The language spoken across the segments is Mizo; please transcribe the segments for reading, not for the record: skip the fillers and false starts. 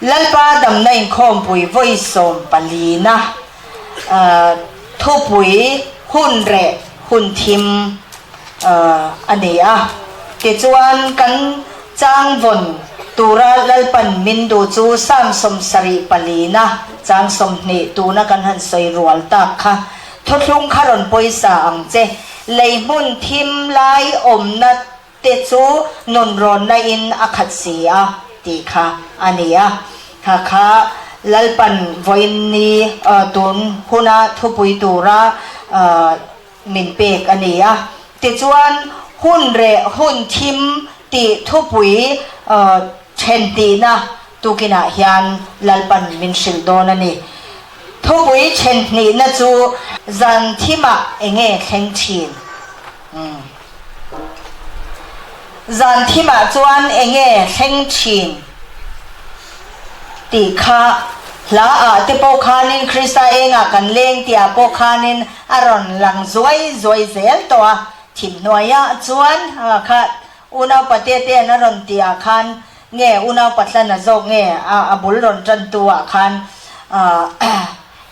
Lalpa damna inkhawmpui vawi sawmpalina thupui hun reh hun thim a ni a. Tichuan kan changvawn tura Lalpan min duh chu Psalm 74 chang 20 tuna kan han sawi rual tak kha thuthlung kha rawn pawisa ang che. Lei hmun thim lai awmna te chu nunrawnna in a khat si a tih kha a ni a. Kha kha Lalpan vawiin ni tun huna thupui tura min pek a ni a. Tichuan hun reh hun thim tih thupui then tihna tukinah hian Lalpan min hrilh dawn a ni. Thupui then hnihna chu zan thimah enge thleng thin? Zan thimah chuan enge thleng thin tih kha hla ah te pawh khanin Krista engah kan leng tih ah pawh khanin a rawn lang zuai zuai zel tawh a, thim hnuaiah chuan kha unau pate te an a rawn tih ah khan nge unau patlana zawk nge a bul rawn tan tu ah khan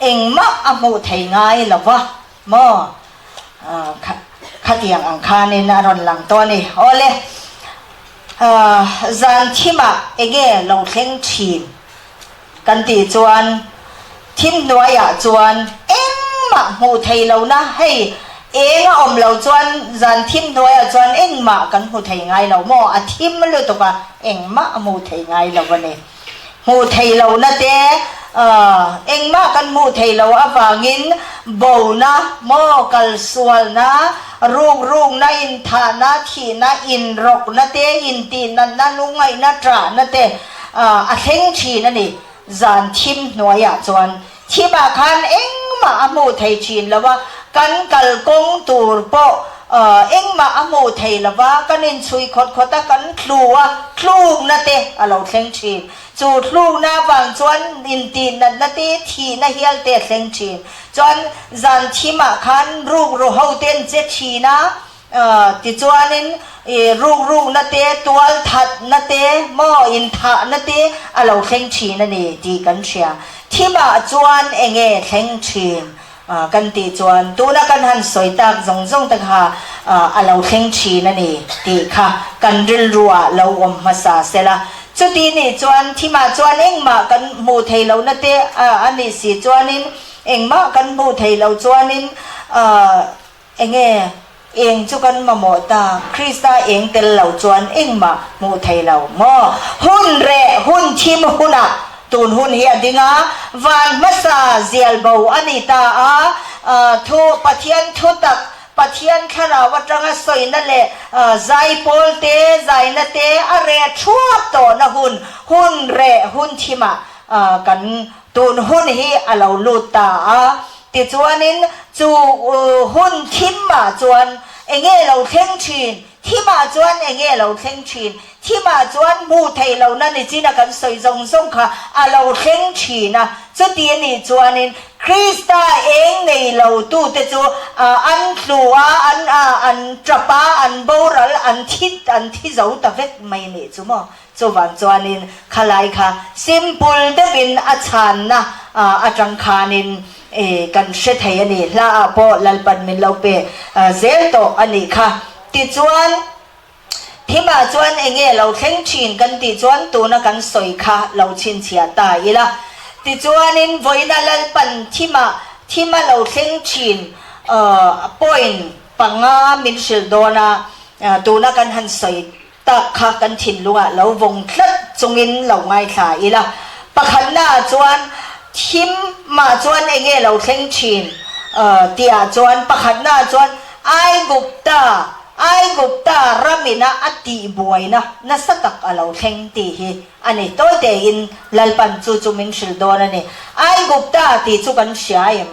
engmah a hmuh thei ngai lo va maw? Khatiang ang khanin a rawn lang tawh a ni. Awle, zan thimah enge lo thleng thin kan tih chuan thim hnuaiah chuan engmah hmuh thei lohna hei eng a awm lo chuan zan thim hnuaiah chuan engmah kan hmu thei ngai lo maw? A thim lutuk a, engmah a hmuh thei ngai lo a ni. Hmuh theih lohna te, engmah kan hmuh theih loh avangin bona, maw, kalsualna, rukrukna, inthahna, thihna, inrawkna te, intihnatna, lungngaihna, ṭahna te a thleng ṭhin a ni. Zan thim hnuaiah chuan thimah khan engmah a hmuh thei ṭhin lo a, kan kalkawng tur pawh engmah a hmuh thei lo va, kan inchhui khawt khawt a, kan tlu a, tlukna te a lo thleng ṭhin. Chu tlukna avang chuan intihnatna te, thihna hial te a thleng ṭhin. Chuan zan thimah khan rukru ho te an che ṭhin a, Tichuanin i rukrukna te, tualthatna te, maw inthahna te a lo thleng thin a ni tih kan hria. Thimah chuan enge thleng thin kan tih chuan tuna kan han sawi tak zawng zawng te kha a lo thleng thin a ni tih kha kan rilruah lo awm hmasa sela. Chuti nih chuan thimah chuan engmah kan hmuh theih lohna te a nih si chuanin engmah kan hmuh theih loh chuanin Enge eng chu kan mamawh ta, Krista eng tel lo chuan engmah hmuh thei lo maw? Hun reh hun thim hunah tun hun hi a ding a, van hmasa zial bo a ni ta a, thu Pathian thu tak, Pathian thlarau atanga sawina leh zaipawl te, zaina te a reh thuap tawhna hun, hun reh hun thimah kan Tun hun hi a lo lut ta a, tichuanin chu hun thimah chuan enge lo thleng thin, thimah chuan enge lo thleng thin, thimah chuan hmuh theih lohna nichina kan sawi zawng zawng kha a lo thleng thin a, chuti a nih chuanin Krista eng nei lo tute chu an tlu a, an an tap a, an boral, an thi an thi zo ta vek mai nih chu maw? Chuvang chuanin khalai kha simple deuhin a chhanna atang khanin kan hre thei a ni. Hla ah pawh Lalpan min lo pe zel tawh a nih kha. Tichuan thimah chuan enge lo thleng thin kan tih chuan tuna kan sawi kha lo chhinchhiah ta ila. Tichuanin vawiina Lalpan thimah thima lo thleng thin point panga min hrilh dawn a, tuna kan han sawi Tak kha kan thinlungah lo vawng tlat chungin lo ngaithla ila. Pakhatnaah chuan thim mah chuan enge lo thleng thin tihah chuan pakhatnaah chuan Aigupta, Aigupta ramina a tihbuaina nasa tak a lo thleng tih hi a ni. Tawi tein Lalpan chu chu min hrilh dawn a ni. Aigupta tih chu kan hria em?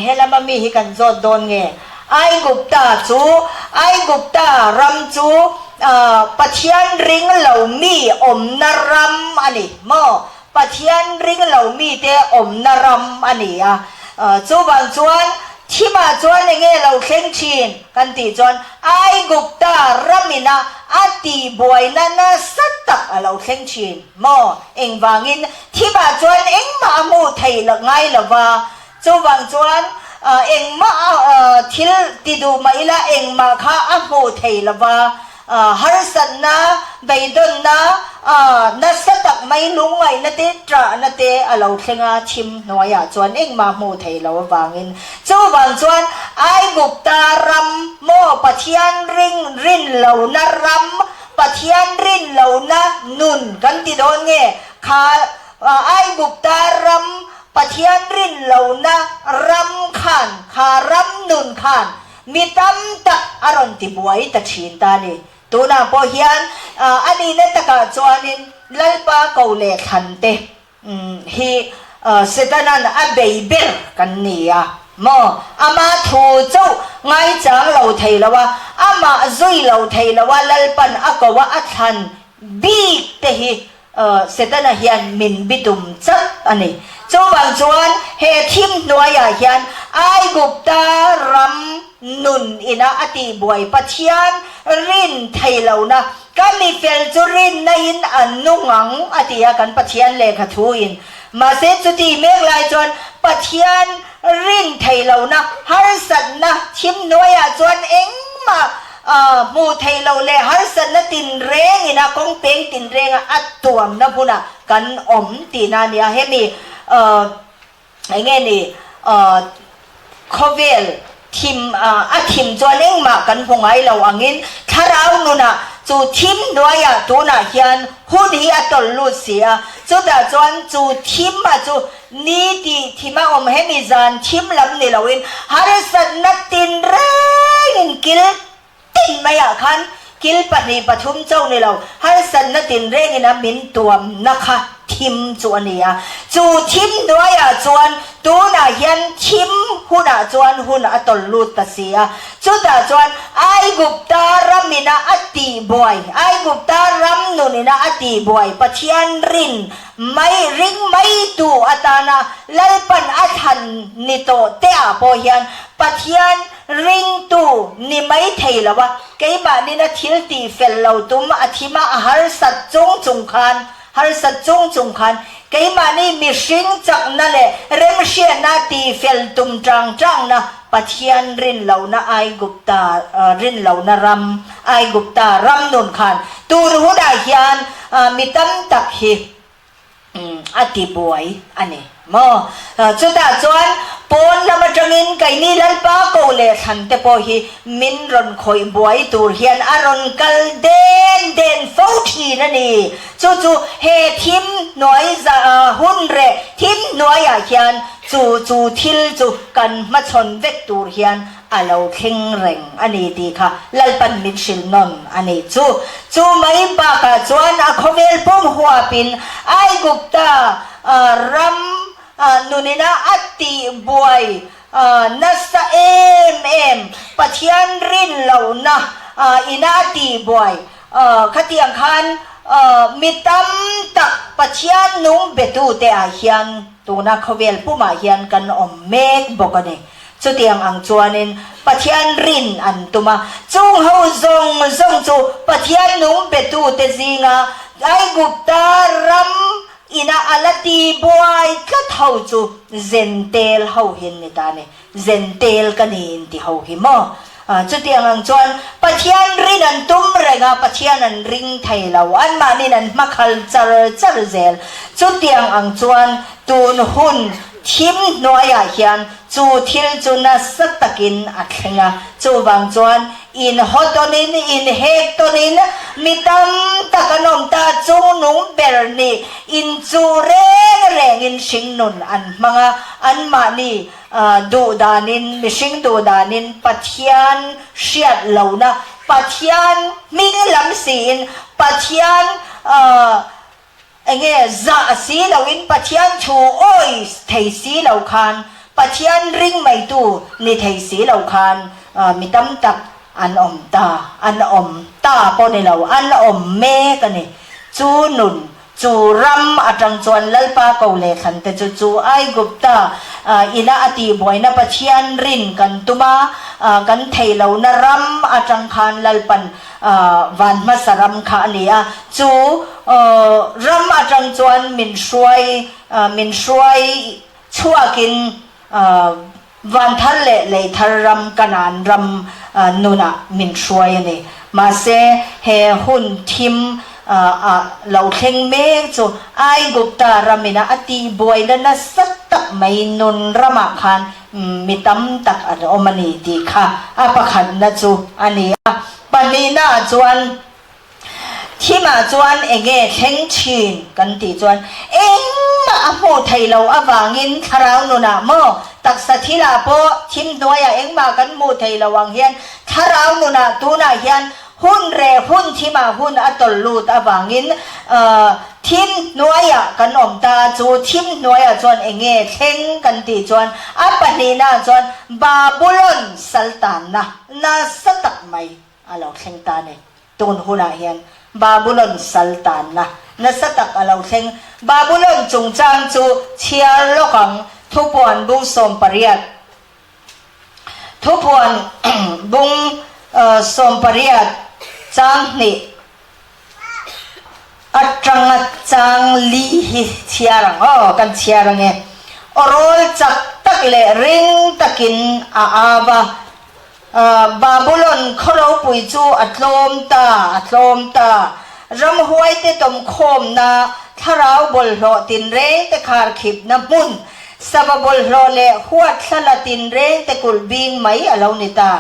Helama mi hi kan zawt dawn nge? Aigupta chu, Aigupta ram chu Pathian ring lo mi awmna ram a ni maw? Pathian ring lo mite awmna ram a ni a. Chuvang chuan thimah chuan enge lo thleng thin kan tih chuan Aigupta ramina a tihbuaina nasa tak. tak a lo thleng thin maw? Engvangin thimah chuan engmah a hmuh theih ngai lo va, chuvang chuan engmah thil ti duh mah ila engmah kha a hmuh thei lo va. Harsatna, beidawnna, nasa tak mai lungngaihna te, ṭahna te a lo thleng a, thim hnuaiah chuan engmah hmuh theih loh avangin. Chuvang chuan Aigupta ram maw Pathian ring rin lohna ram, Pathian rin lohna nun kan ti dawn nge? Kha Aigupta ram Pathian rin lohna ram khan, kha ram nun khan Mi tam tak a rawn ti buai ta thin ta ni. Tunah pawh hian a nihna takah chuanin Lalpa ko leh thlan te hi Setanan a bei ber kan ni a maw? Ama thu chauh ngaichang lo thei lo a, amah zui lo thei lo a Lalpan a ko a a thlan bik te hi Setana hian min bitum chak a ni. Chuvang chuan he thim hnuaiah hian Aigupta ram nun ina a tihbuai Pathian rin thei lohna, ka mi fel chu rinna in a nung ang a ti a kan Pathian lehkha thu in. Mahse chuti mek lai chuan Pathian rin thei lohna, harsatna thim hnuaiah chuan engmah Hmuh theih loh leh harsatna tinrengin a kawng peng tinrenga a tuamna hmunah kan awm tihna a ni a. Hemi eng nge ni khawvel thim a thim chuan engmah kan hmu ngai lo angin thlarau nunah chu thim hnuaiah tunah hian hun hi a tawlh lut si a. Chutah chuan chu thim a chu Ni tih thim a awm hemi zan thim lam ni loin harsatna tinrengin kil tin maiah khan kil pahnih pathum chauh ni lo harsatna tinrengin a min tuamna kha thim chu a ni a. Chu thim hnuaiah chuan tunah hian thim hunah chuan hun a tawlh lut ta si a. Chutah chuan Aigupta ramina a tihbuai, Aigupta ram nunina a tihbuai Pathian rin Mai ring mai tu atana Lalpan a thlan ni tawh te ah pawh hian Pathian ringtu ni mai thei lo a, keimahnin a thil tih fel lo tum a thim a, a harsat chung chung khan harsat chung chung khan keimahni mihring chakna leh remhriatna tih fel tum tang tangna Pathian rin lohna Aigupta rin lohna ram Aigupta ram nun khan tun hunah hian mi tam tak hi a ti buai a ni maw? Chutah chuan pawn lam atangin keini Lalpa ko leh thlan te pawh hi min rawn khawih buai tur hian a rawn kal den den fo thin a ni. Chu chu he thim hnuai hun reh thim hnuaiah hian chu chu thil chu kan hmachhawn vek tur hian a lo thleng reng a ni tih kha Lalpan min hrilh nawn a nih chu. Chu mai bakah chuan a khawvel pum huapin Aigupta ram nunina a tihbuai nasa em em Pathian rin lohna ina a tihbuai khatiang khan mi tam tak Pathian nung betute ah hian tuna khawvel pumah hian kan awm mek bawk a ni. Chutiang ang chuanin Pathian rin an tum a, chung ho zawng zawng chu Pathian nung betute zinga Aigupta ram ina a la ti buai tlat ho chu Zentel ho hi an ni ta a ni. Zentel ka ni in ti ho hi maw? Chutiang ang chuan Pathian rin an tum reng a, Pathian an ring thei lo, anmahnin an hmakhal char char zel. Chutiang ang chuan tun hun Thim hnuaiah hian chu thil chu nasa takin a thleng a, chuvang chuan inhaw tawnin, inhek tawnin mi tam tak an awm ta, chungnung ber nih inchuh reng rengin hringnun an hmang a, anmahni duh danin, mihring duh danin Pathian hriat lohna, Pathian hming lam siin Pathian Enge zah si loin Pathian thu awi thei si lo khan, Pathian ring maitu ni thei si lo khan mi tam tak an awm ta, an awm ta pawh ni lo, an awm mek a ni. Chu nun, chu ram atang chuan Lalpa ko leh thlan te chu chu Aigupta ina a tihbuaina Pathian rin kan tum a, kan thei lohna ram atang khan Lalpan van hmasa ram kha a ni a, chu. ram atang chuan min hruai min hruai chhuakin Van thar leh lei thar ram Kanaan ram nunah min hruai a ni. Mahse, he hun thim ah lo thleng mek chu Aigupta ramina a tihbuaina nasa tak mai nun ramah khan mi tam tak an awm a ni tih kha a pakhatna chu a ni a. Pahnihnaah chuan Thimah chuan enge thleng thin kan tih chuan engmah a hmuh theih loh avangin thlarau nunah maw taksa thilah pawh thim hnuaiah engmah kan hmuh theih loh ang hian thlarau nunah tunah hian hun reh hun thimah hun a tawlh lut avangin thim hnuaiah kan awm ta chu thim hnuaiah chuan enge thleng kan tih chuan a pahnihnaah chuan Babulon saltanna nasa tak mai a lo thleng ta ni. Tun hunah hian Babulon sal tanna nasa tak a lo thleng. Babulon chungchang chu chhiar lawk ang, Thupuan bung 18, Thupuan bung 18 chang hnih atanga chang li hi chhiar ang aw, kan chhiar ang e. Awrawl chak tak leh ring takin a au a. Babulon khaw ropui chu a tlawm ta, a tlawm ta. Ramhuaite tawmkhawmna, thlarau bawlhhlawh tinrengte kharkhipna hmun, sava bawlhhlawh leh huathlala tinrengte kulh bing mai a lo ni ta.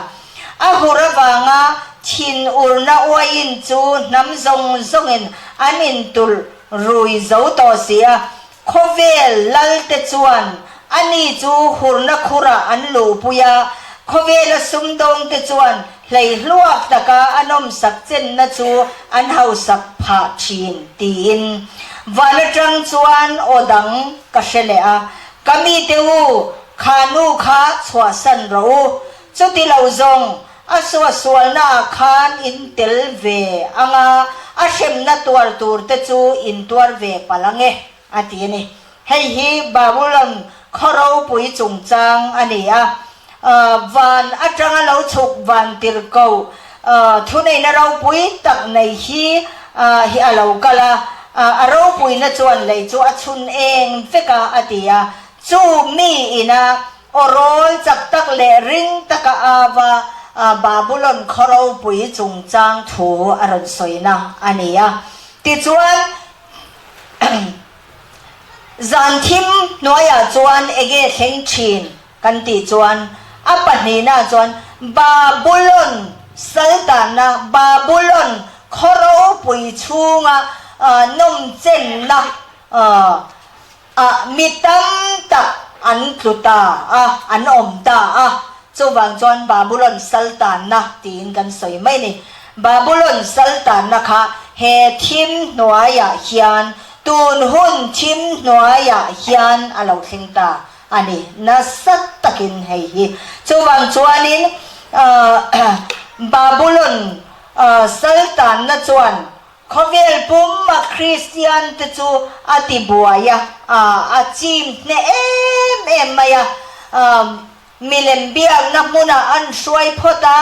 A hur avanga thinurna uaiin chu hnam zawng zawngin an intulh rui zo tawh si a, Khawvel lalte chuan ani chu hurna khurah an luhpui a, khawvela sumdawngte chuan hleihluak taka a nawmsak chenna chu an hausak phah thin tiin van atang chuan aw dang ka hre leh a, Ka mite u, kha nu kha chhuahsan rawh u, chuti lo zawng A suahsualnaah khan in tel ve ang a, a hremna tuar tur te chu in tuar ve palh ang e, a ti a ni. Hei hi Babulon khaw ropui chungchang a ni a, van atanga lo chhuk vantirhkoh thuneihna ropui tak nei hi hi a lo kal a, a ropuina chuan lei chu a chhun eng vek a, a ti a. Chu mi ina Aw rawl chak tak leh ring taka ava Babulon khaw ropui chungchang thu a rawn sawina a ni a. Tichuan, zan thim hnuaiah chuan enge thleng thin kan tih chuan a pahnihna chuan Babulon saltanna, Babulon khaw ropui chhunga nawmchenna Ah mi tam tak an tlu ta a, an awm ta a, chuvang chuan Babulon saltanna tiin kan sawi mai ni. Babulon saltanna kha he thim hnuaiah hian, tun hun thim hnuaiah hian a lo thleng ta a ni, nasa takin hei hi. Chuvang chuanin Babulon saltanna chuan Khawvel pum a Kristian te chu a ti buai a, a chim hneh em em mai a. Milem biakna hmunah an hruai phawt a,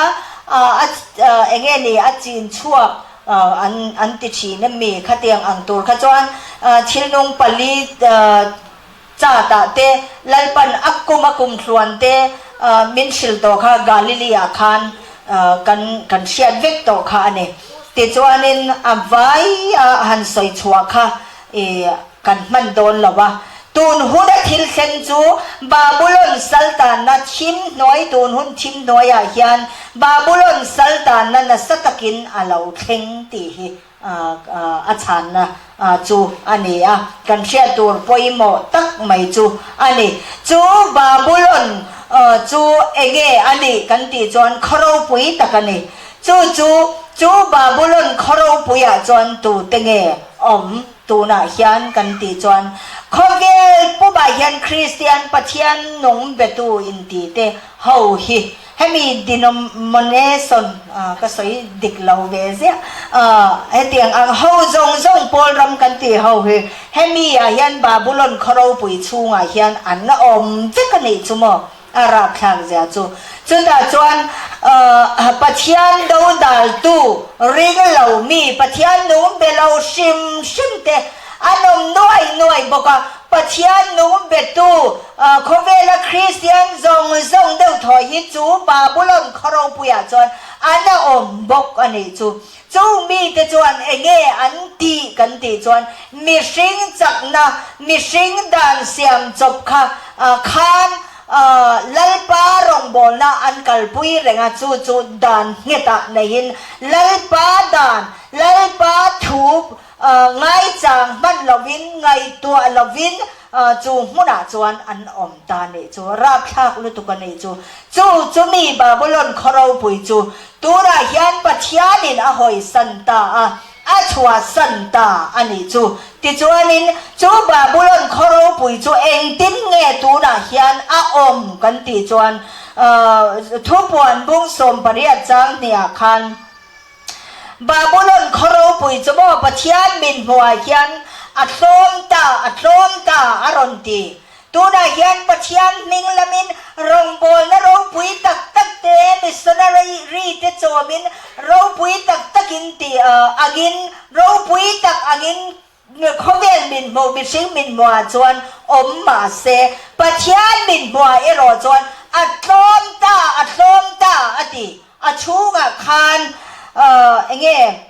eng nge ni a chin chhuak an ti thin em mi? Khatiang ang tur kha chuan thilnung pali Chat ah te Lalpan a kum a kum hluan te min hrilh tawh kha Galilee ah khan kan kan hriat vek tawh kha a ni. Tichuanin a vai a han sawi chhuah kha i kan hman dawn lo a. Tun hun a thil thleng chu Babulon saltanna thim hnuai tun hun thim hnuaiah hian Babulon saltanna nasa takin a lo thleng tih hi a chhanna chu a ni a, kan hriat tur pawimawh tak mai chu a ni. Chu Babulon chu enge a nih kan tih chuan khaw ropui tak a ni. Chu chu chu Babulon khaw ropuiah chuan tute nge awm tunah hian kan tih chuan khawvel pumah hian Kristian Pathian nung betu intite ho hi Hemi denomination ka sawi dik lo ve ziah hetiang ang ho zawng zawng pawl ram kan tih ho hi hemi ah hian Babulon khaw ropui chhungah hian an awm vek a nih chu maw? A rapthlak zia chu. Chutah chuan Pathian dodaltu ring lo mi, Pathian nung be lo hrim hrim te an awm nuai nuai bawk a. Pathian nung betu khawvela Kristian zawng zawng deuh thaw hi chu Babulon khaw ropuiah chuan an a awm bawk a nih chu. Chung mite chuan enge an tih kan tih chuan mihring chakna, mihring dan siam chawp kha khan Lalpa rawngbawlna an kalpui reng a, chu chu dan nghetah neihin Lalpa dan, Lalpa thu ngaichang hman lovin, ngaihtuah lovin chu hmunah chuan an awm ta nih chu, rapthlak lutuk a nih chu. Chu chu mi Babulon khaw ropui chu tunah hian Pathianin a hawisan ta a, a chhuahsan ta a nih chu. Tichuanin chu Babulon khaw ropui chu engtin nge tunah hian a awm kan tih chuan Thupuan bung 18 chang hniah khan, Babulon khaw ropui chu maw Pathian min hmuhah hian a tlawm ta, a tlawm ta a rawn ti. Tunah hian Pathian hming lamin rawngbawlna ropui tak tak te, missionary te chawmin ropui tak takin ti angin, ropui tak angin Khawvel min hmuh, mihring min hmuhah chuan awm mah se, Pathian min hmuhah erawh chuan a tlawm ta, a tlawm ta a ti. A chhungah khan enge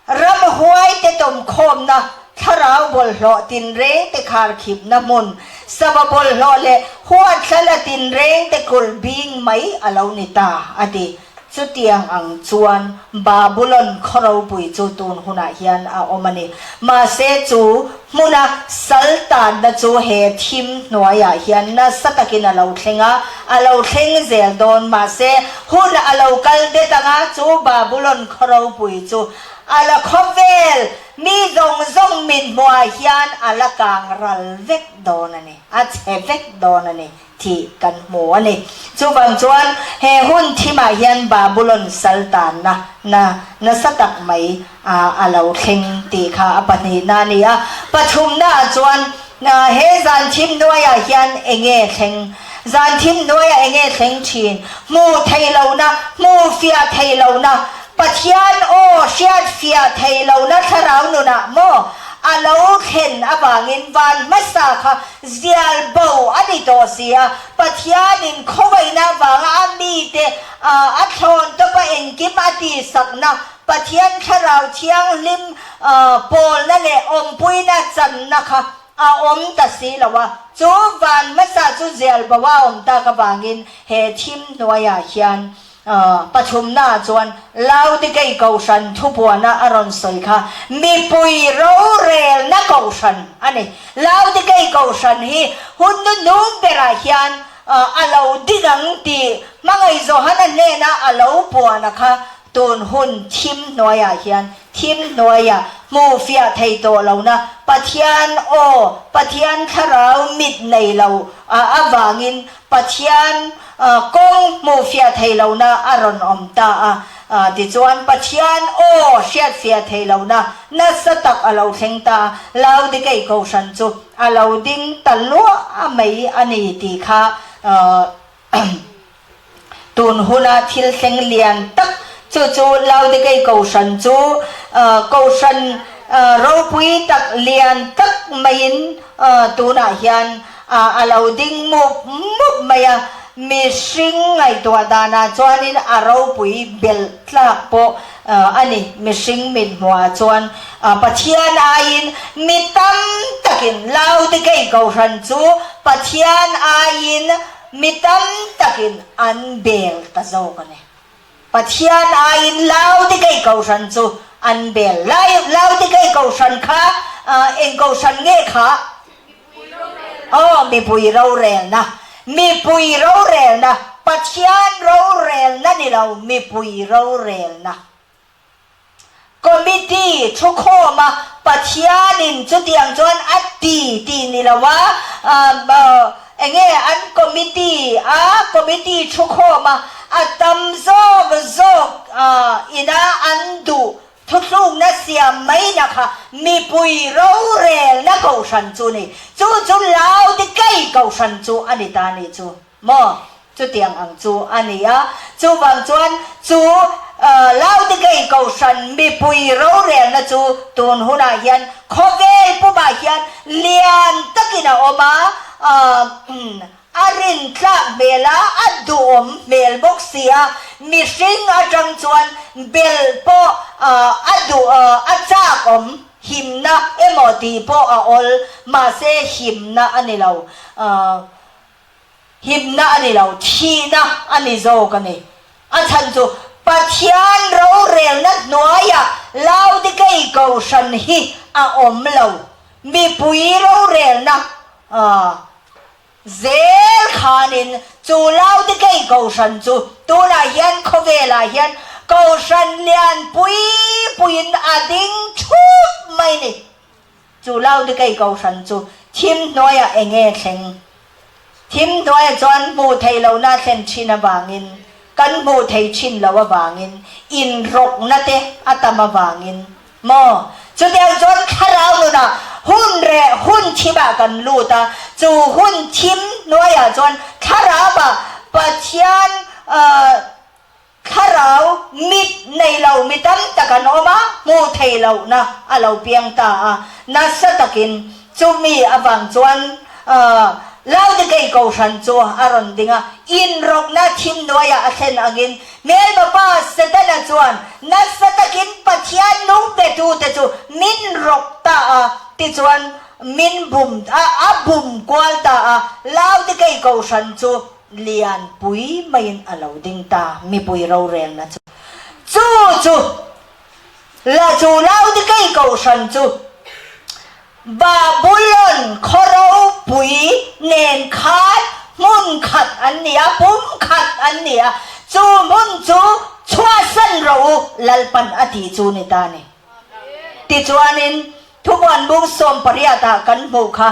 ramhuai te tawmkhawmna, thlarau bawlhhlawh tinreng te kharkhipna hmun, sava bawlhhlawh leh huathlala tinreng te kulh bing mai a lo ni ta a ti. Chutiang ang chuan Babulon khaw ropui chu tun hunah hian a awm a ni. Mahse chu hmuna sal tanna chu he thim hnuaiah hian nasa takin a lo thleng a, a lo thleng zel dawn. Mahse hun a lo kal det anga chu Babulon khaw ropui chu a la khawvel mi zawng zawng min hmuhah hian a la kang ral vek dawn a ni, a chhe vek dawn a ni. tih kan hmu a ni. Chuvang chuan he hun thimah hian Babulon sal tanna na nasa tak mai a lo thleng tih kha a pahnihna a ni a. Pathumnaah chuan he zan thim hnuaiah hian enge thleng? Zan thim hnuaiah enge thleng thin? Hmuh theih lohna, hmuh fiah theih lohna, Pathian aw hriat fiah theih lohna thlarau nunah maw a lo thlen avangin van hmasa kha Zial bo a ni tawh si a, Pathianin khawngaihna avanga a mite a thlawn tawpa engkim a tihsakna, Pathian Thlarau Thianghlim pawlna leh awmpuina channa kha a awm ta si lo a. Chu van hmasa chu zial bo a awm tak avangin he thim hnuaiah hian Pathumnaah chuan Laodikei Kohhran thubuana a rawn sawi kha mipui rorelna Kohhran a ni. Laodikei Kohhran hi hun nuhnung berah hian a lo ding ang tih Hmangaih Johana hnena a lo puana kha tun hun thim hnuaiah hian thim hnuaiah hmuh fiah thei tawh lohna Pathian aw, Pathian thlarau mit nei lo avangin Pathian kawng hmuh fiah thei lohna a rawn awm ta a, tichuan Pathian aw hriat fiah thei lohna nasa tak a lo thleng ta a, Laodikei Kohhran chu a lo ding ta luah mai a ni tih kha tun huna thil thleng lian tak chu chu Laodikei Kohhran chu Kohhran ropui tak lian tak maiin tunah hian A lo ding mup mup mai a, mihring ngaihtuah danah chuanin a ropui belh tlak pawh a ni. Mihring mithmuhah chuan Pathian aiin mi tam takin Laodikei Kohhran chu Pathian aiin mi tam takin an bel ta zawk a ni. Pathian aiin Laodikei Kohhran chu an bel. Laodikei Kohhran kha eng Kohhran nge kha? Aw, mipui rorelna, mipui rorelna, Pathian rorelna ni lo, mipui rorelna. Committee thukhawma Pathianin chutiang chuan a ti tih ni lo a, enge an committee a, committee thukhawma a tam zawk zawk ina an duh Thuthlukna siam maina kha mipui rorelna kohhran chu ni. Chu chu Laodikei kohhran chu a ni ta ni chu. Maw? Chutiang ang chu a ni a. Chuvang chuan chu Laodikei Kohhran mipui rorelna chu tun hunah hian khawvel pumah hian lian takin a awm a, a rintlak hmel a, a duhawm hmel bawk si a, mihring atang chuan belh pawh a duh a chak awm himna emaw tih pawh a awl, mahse himna a ni lo. Himna a ni lo, thihna a ni zawk a ni. A chhan chu Pathian rorelna hnuaiah Laodikei Kohhran hi a awm lo. Mipui rorelna zel khanin chu Laodikei Kohhran chu tunah hian khawvelah hian Kohhran lian pui puiin a ding thup mai ni. Chu Laodikei Kohhran chu thim hnuaiah eng nge thleng? Thim hnuaiah chuan hmuh theih lohna a thlen thin avangin, kan hmuh thei thin loh avangin, inrawkna te a tam avangin maw? Chutiang chuan thlarau nunah hun reh hun thimah kan lut a, chu hun thim hnuaiah chuan thlarauah Pathian Thlarau mit nei lo mi tam tak an awm a, hmuh theih lohna a lo piang ta a. Nasa takin chumi avang chuan Laodikei Kohhran chu a rawn ding a, inrawkna thim hnuaiah a thlen angin hmelma pa Setana chuan nasa takin Pathian nung betute chu min rawk ta a, tichuan min bum a bum kual ta a. Laodikei Kohhran chu Lianpui maiin a lo ding ta, mipui rorelna chu. Chu chu la chu Laodikei kohhran chu Babulon khaw ropui nen khan hmun khat an ni a, pum khat an ni a, chu hmun chu chhuahsan rawh u Lalpan a tih chu ni ta ni. Tichuanin thubuan bung sawmpariatah kan hmuh kha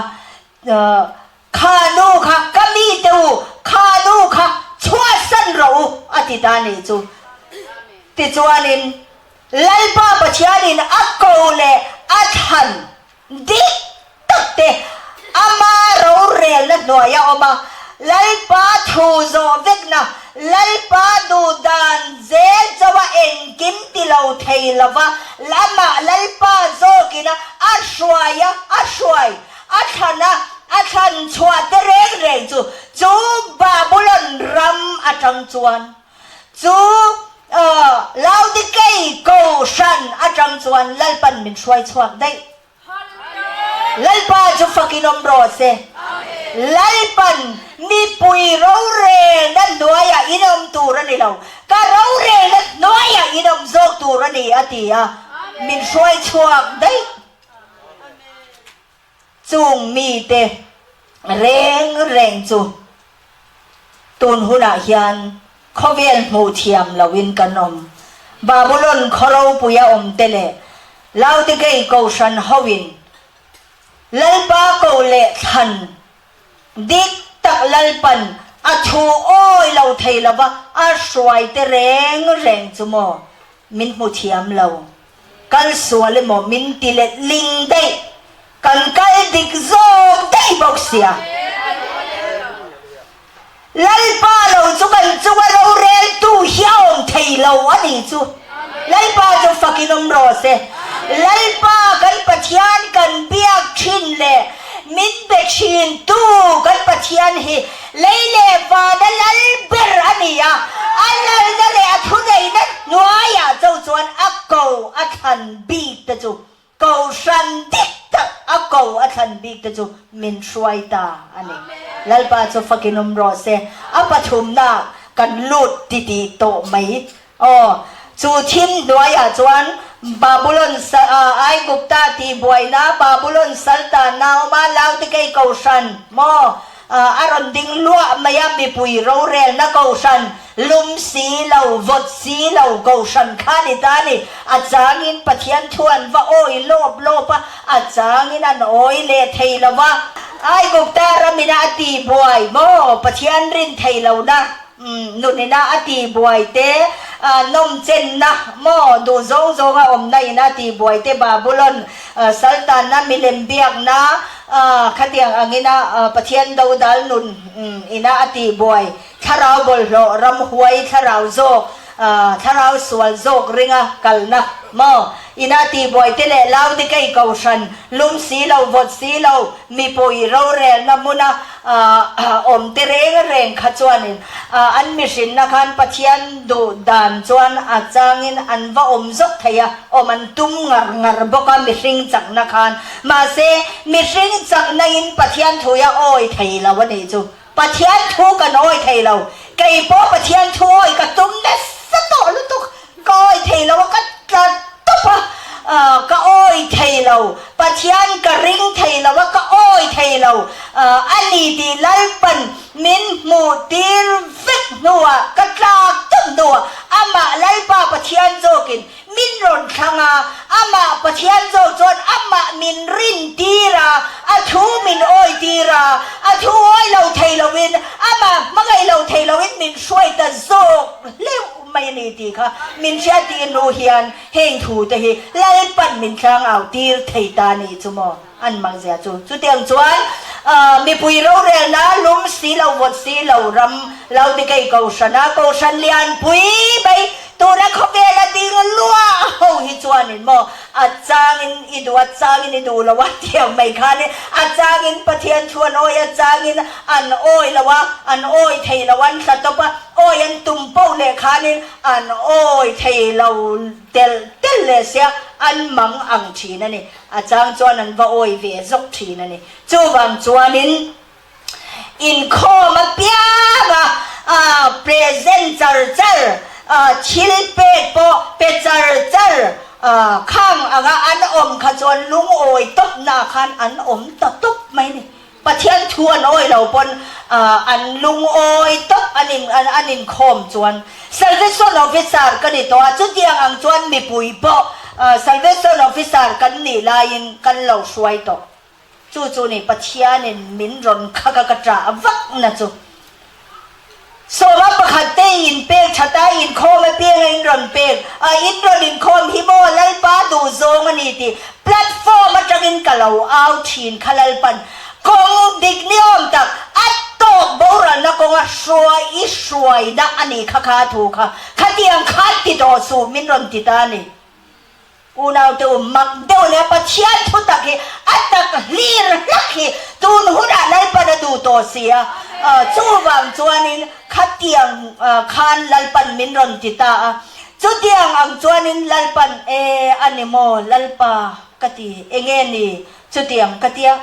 Kha nu kha ka mite u, kha nu kha chhuahsan rawh u, a ti ta nih chu. Tichuanin Lalpa Pathianin a ko leh a thlan dik tak te ama rorelna hnuaia awm a, Lalpa thu zawh vekna, Lalpa duhdan zel chauha engkim ti lo thei lova, amah Lalpa zawkina a hruaia a hruai A thlan a, a thlan chhuah te reng reng chu, chu Babulon ram atang chuan, chu Laodikei Kohhran atang chuan Lalpan min hruai chhuak daih. Lalpa chu fakin awm rawh se. Lalpan mipui rorelna hnuaiah in awm tur a ni lo, ka rorelna hnuaiah in awm zawk tur a ni a ti a, min hruai chhuak daih. Chung mite reng reng chu tun hunah hian khawvel hmuh thiam loin kan awm. Babulon khaw ropuia awmte leh Laodikei Kohhran hoin Lalpa ko leh thlan dik tak Lalpan a thu awi lo thei lova a hruaite reng reng chu maw min hmu thiam lo. Kal sual emaw min ti let ling daih, kan kal dik zawk daih bawk sia. Lalpa lo chu kan chunga roreltu hi a awm thei lo a nih chu. Lalpa chu fakin awm rawh se. Lalpa kan Pathian kan biak thin leh min be thin tu kan Pathian hi Lei leh vana lal ber a ni a, a lalna leh a thuneihna hnuaiah cho chuan a ko a thlan bik te chu Kohhran dik tak a ko a thlan bik te chu min hruai ta a ni. Lalpa chu fakin awm rawh se, a pathumna kan lut titih tawh mai. Aw, chu thim hnuaiah chuan Babulon Aigupta tihbuaina Babulon salta Naoma Laodikei Kohhran maw a rawn ding luah mai a, mipui rorelna Kohhran lum si lo, vawt si lo Kohhran kha ni ta ni. A changin Pathian thu an va awi lawp lawp a, a changin an awi leh thei lo va. Aigupta ramina a tihbuai maw Pathian rin thei lohna. Nunina a tihbuai te. Nawmchenna maw duh zawng zawnga awmna ina tihbuai te Babulon saltanna milem biakna khatiang angina Pathian dodal nun ina a tihbuai thlarau bawlhhlawh ramhuai thlarau zawk thlarau sual zawk ringa kalna maw ina tihbuai te leh Laodikei kohhran lum si lo vawt si lo mipui rorelna hmuna awm te reng reng kha chuanin an mihrinna khan Pathian duh dan chuan a changin an va awm zawk thei a, awm an tum ngar ngar bawk a mihring chakna khan. Mahse, mihring chakna in Pathian thu a awi thei lo a nih chu. Pathian thu kan awi thei lo. Kei pawh Pathian thu awi ka tum nasa tawh lutuk. Ka awi thei lo a, ka tla tawp a, ka awi thei lo. Pathian ka ring thei lo a, ka awi thei lo a ni tih Lalpan min hmuh tir vek hnuah, ka tlak tawp hnuah amah Lalpa Pathian zawkin Min rawn thlang a, amah Pathian zawk chuan amah min rin tir a, a thu min awi tir a, a thu awi lo thei loin, amah hmangaih lo thei loin min hruai ta zawk hleuh mai a ni tih kha min hriat tih hnu hian heng thu te hi Lalpan min tlang au tir thei ta nih chu maw an mak zia chu. Chutiang chuan mipui rorelna lum si lo vawt si lo ram lo ti kei kohhran a, kohhran lianpui mai tuna khawvela ding luah ho hi chuanin maw a changin i duh a changin i duh lo a tiang mai khanin a changin Pathian thu an awi a changin an awi lo a, an awi thei lo an hla tawp a, awi an tum poh leh khanin an awi thei lo telh telh leh sia an mang ang thin a ni. A chang chuan an va awi ve zawk thin a ni. Chuvang chuanin inkhawm apianga present char char, thil pek pawh pe char char khang anga an awm kha chuan lungawi tawpnaah khan an awm ta tawp mai a ni. Pathian thu an awi lo pawn an lungawi tawp an in an inkhawm chuan Salvation Officer ka ni tawh a, chutiang ang chuan mipui pawh Salvation Officer kan nih laiin kan lo hruai tawh. Chu chu ni Pathianin min rawn khak a ka ṭah vak na chu. Sawma pakhat te in pek that a, inkhawm apiang a in rawn pek a, in rawn inkhawm hi maw Lalpa duhzawng a ni tih platform atangin ka lo au thin kha Lalpan kawng dik ni awm tak a tawk boralna kawnga hruai i hruaina a ni kha kha thu kha khatiang kha ti tawh suh min rawn ti ta a ni. Unaute u mak deuh leh Pathian thu tak hi a tak hlir hlak hi tun hunah Lalpan a duh tawh si a, chuvang chuanin khatiang khan Lalpan min rawn ti ta a, chutiang ang chuanin Lalpan e a ni maw Lalpa ka ti enge ni chutiang ka tia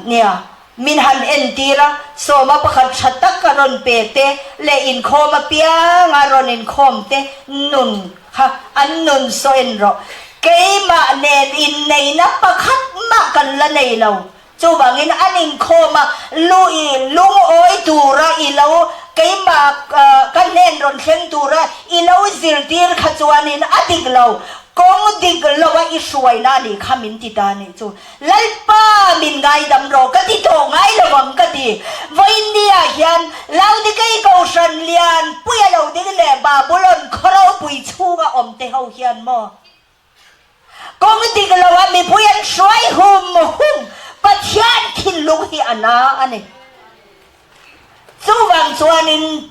Nia, min han entir a, sawma pakhat tha tak a rawn pe te leh inkhawm apianga rawn inkhawm te nun kha an nun saw en rawh. Keimah nen inneihna pakhat mah kan la nei lo. Chuvangin an inkhawm a, lu i lungawi tura i lo keimah ka hnen rawn thleng tura i lo zirtir kha chuanin a dik lo, kawng dik lo a i hruaina a nih kha min ti ta nih chu. Lalpa min ngaidam rawh ka ti tawh ngai lo ang ka ti. Vawiinniah hian Laodikei Kohhran lian puia lo ding leh Babulon khaw ropui chhunga awm te ho hian maw kawng dik lo a mipui an hruai hum hum Pathian thinlung hi a na a ni. Chuvang chuanin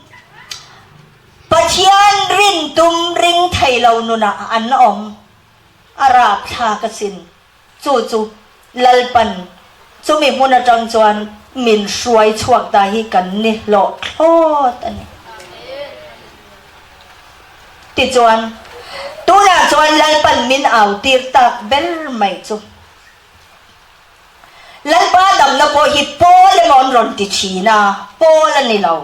Pathian rin tum ring thei lo nunah an awm a rapthlak asin. Chu chu Lalpan chumi hmun atang chuan min hruai chhuak ta hi kan ni hlawh thlawt a ni. Tichuan, tunah chuan Lalpan min au tir tak ber mai chu. Lalpa damna pawh hi Paul emaw an rawn ti thin a, Paul a ni lo.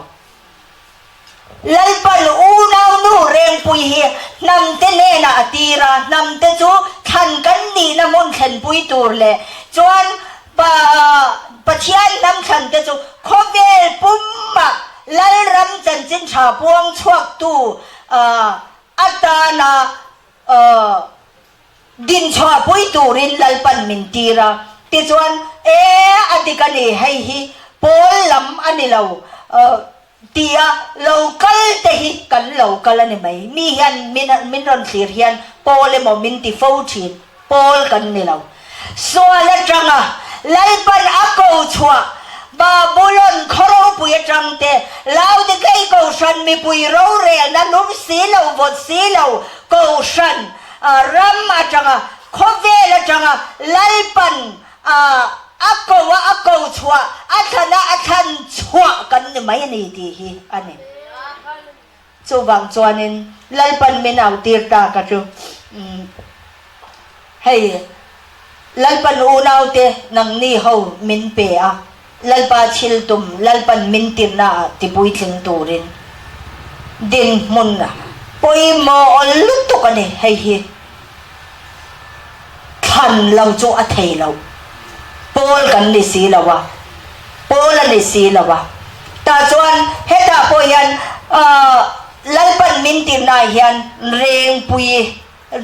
Lalpan unaunu Rengpui hi hnamte hnenah a tir a, hnamte chu thlan kan nihna hmun thlenpui tur leh chuan Pathian hnam thlante chu khawvel pumah Lalram chanchin tha puang chhuaktu atana Dinchhuahpui turin Lalpan min tir a, tichuan, E, a dik a ni, hei hi pawl lam a ni lo. Tia lo kal te hi kan lo kal a ni mai. Mi hian min min rawn thlir hian Paul emaw min ti fo thin. Paul kan ni lo. Sual atanga Lalpan a ko chhuah Babulon khaw ropui atang te Laodikei Kohhran mipui rorelna lum si lo vawt si lo Kohhran ram atanga khawvel atanga Lalpan A a ko a a ko chhuah, a thlan a a thlan chhuah kan ni mai a ni tih hi a ni. Chuvang chuanin Lalpan min au tir ta ka chu hei Lalpan unaute nangni ho min pe a, Lalpa thil tum Lalpan min tirna ah tipuitling turin dinhmun pawimawh lutuk a ni hei hi. Thlan lo chu a thei lo. Pawl kan ni si lo a, pawl a ni si lo a. Tah chuan hetah pawh hian Lalpan min tirnaah hian Rengpui,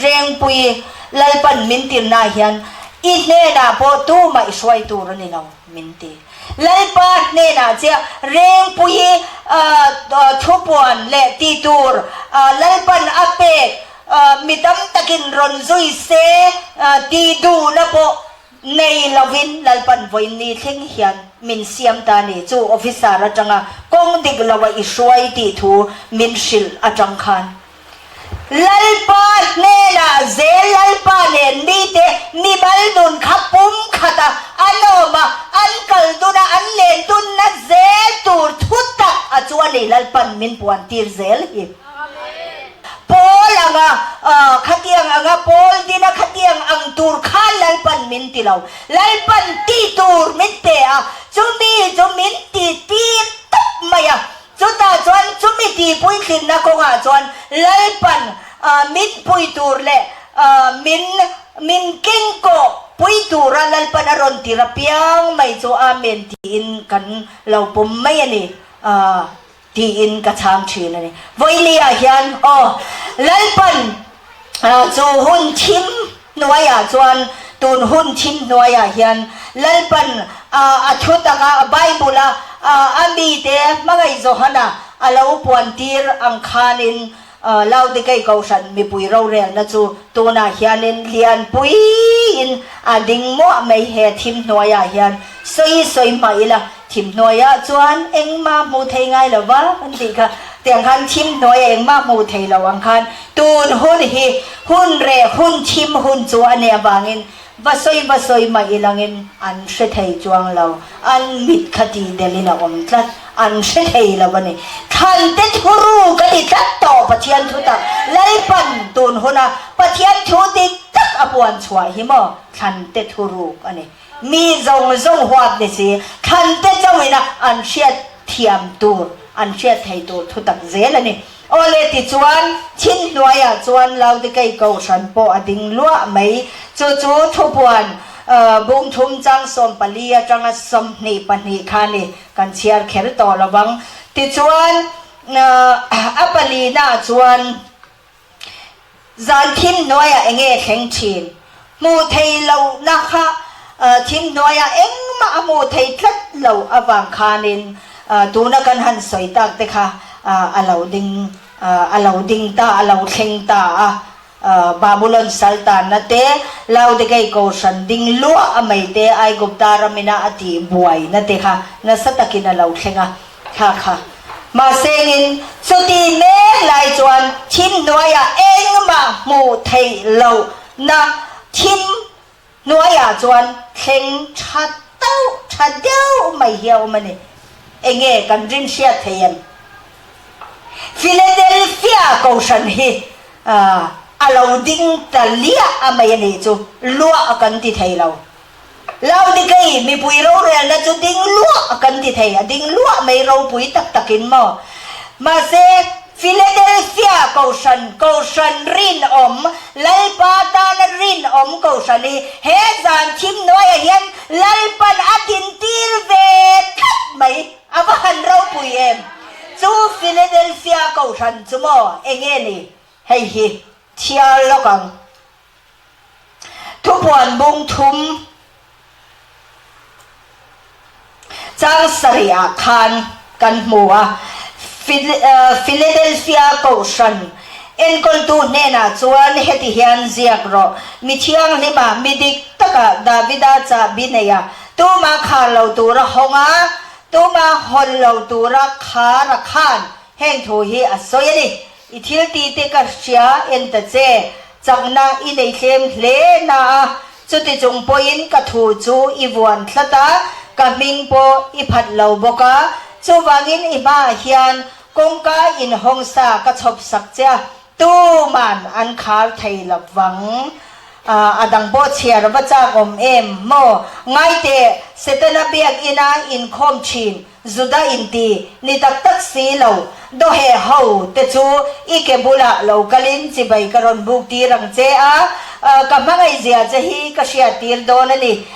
Rengpui, Lalpan min tirnaah hian i hnenah pawh tumah i hruai tur a ni lo min ti. Lalpa hnenah chiah Rengpui thupuan leh tih tur Lalpan a pek Mi tam takin rawn zui se tih duhna pawh nei lovin Lalpan vawiin thleng hian min siam ta ni. Chu officer atanga kawng dik loa i hruai tih thu min hrilh atang khan Lalpa hnenah zel Lalpa nen mite mimal nun kha pum khata an awm a, an kal dun a, an len dunna zel tur thu tak a chu a ni Lalpan min puan tir zel hi. Paul anga khatiang anga Paul dina khatiang ang tur khan Lalpan min ti lo. Lalpan tih tur min pe a, chumi chu min ti tir tawp mai a. Chutah chuan chumi tihpuitlinna kawngah chuan Lalpan min pui tur leh min min kengkawh pui tura Lalpan a rawn tir apiang mai chu Amen tiin kan lo pawm mai a ni. Tiin ka chhang thin a ni. Vawilia hian aw Lalpan chu hun thim hnuaiah chuan tun hun thim hnuaiah hian Lalpan a thu taka Bible a a mite hmangaih Johana a lo puan tir ang khanin Laodikei Kohhran mipui rorelna chu tunah hianin lianpuiin a ding muah mai he thim hnuaiah hian sawi sawi hmah ila thim hnuaiah chuan engmah hmuh thei ngai lo va an tih kha tiang khan thim hnuaiah engmah hmuh thei lo ang khan tun hun hi hun reh hun thim hun chu a nih avangin Va sawi va sawi mah ilangin an hre thei chuang lo, an mit kha tih delhin a awm tlat, an hre thei lo a ni. Thlan te thu ru ka ti tlat tawh Pathian thu tak Lalpan tun huna Pathian thu dik tak a puan chhuah hi maw thlan te thu ruk a ni. Mi zawng zawng huat ni si, thlan te chauhin a an hriat thiam tur, an hriat thei tur thu tak zel a ni. Awle tichuan, thin hnuaiah chuan Laodikei Kohhran pawh a ding luah mai. Chu chu thupuan bungthum chang 14 atanga 22 kha ni kan chhiar kher tawh lo vang. Tichuan, a palinaah chuan zan thim hnuaiah enge thleng thin? Hmuh thei lohna kha thim hnuaiah engmah a hmuh thei tlat lo avang khanin tuna kan han sawi tak te kha a lo ding a lo ding ta a lo thleng ta a. Babulon saltanna te, Laodikei Kohhran ding luah a mai te, Aigupta ramina a tih buaina te kha nasa takin a lo thleng a. Thla kha. Mahsengin chuti mek lai chuan thim hnuaiah engmah hmuh theih lohna thim hnuaiah chuan thleng tha tauh tha deuh mai hi a awm a ni. Enge kan rin hriat thei em? Philadelphia Kohhran hi a lo ding ta liah a mai a nih chu luah a kan ti thei lo. Laodikei mipui rorelna chu ding luah kan ti thei, a ding luah mai ropui tak takin maw? Mahse, Philadelphia Kohhran, Kohhran rinawm, Lalpa tana rinawm Kohhran hi he zan thim hnuaiah hian Lalpan a dintir ve tlat mai, a va han ropui em! Chu Philadelphia Kohhran chu maw enge ni? Hei hi chhiar lawk ang. Thupuan bung thum chang sarihah khan kan hmu a. Philadelphia Kohhran enkawltu hnenah chuan heti hian ziak rawh, Mi thianghlima, mi dik taka Davida chahbi neia tumah khar lo tura hawng a, tumah hawn lo tura khar a khan heng thu hi a sawi a ni. I thil ti te ka hria en ta che, chakna i nei tlem hle na a, chuti chung pawhin ka thu chu i vuan tlat a, ka hming pawh i phat lo bawk a, chuvangin i hmaah hian kawngka inhawng sa ka chhawp sak che a, tuman an khar thei lo vang. A dang pawh chhiar va chak awm em maw? Ngaiteh, Setana biakina inkhawm thin Juda inti ni tak tak si lo, dawheh ho te chu i ke bulah lo kalin chibai ka rawn buk tir ang che a, ka hmangaihzia che hi ka hriat tir dawn a ni.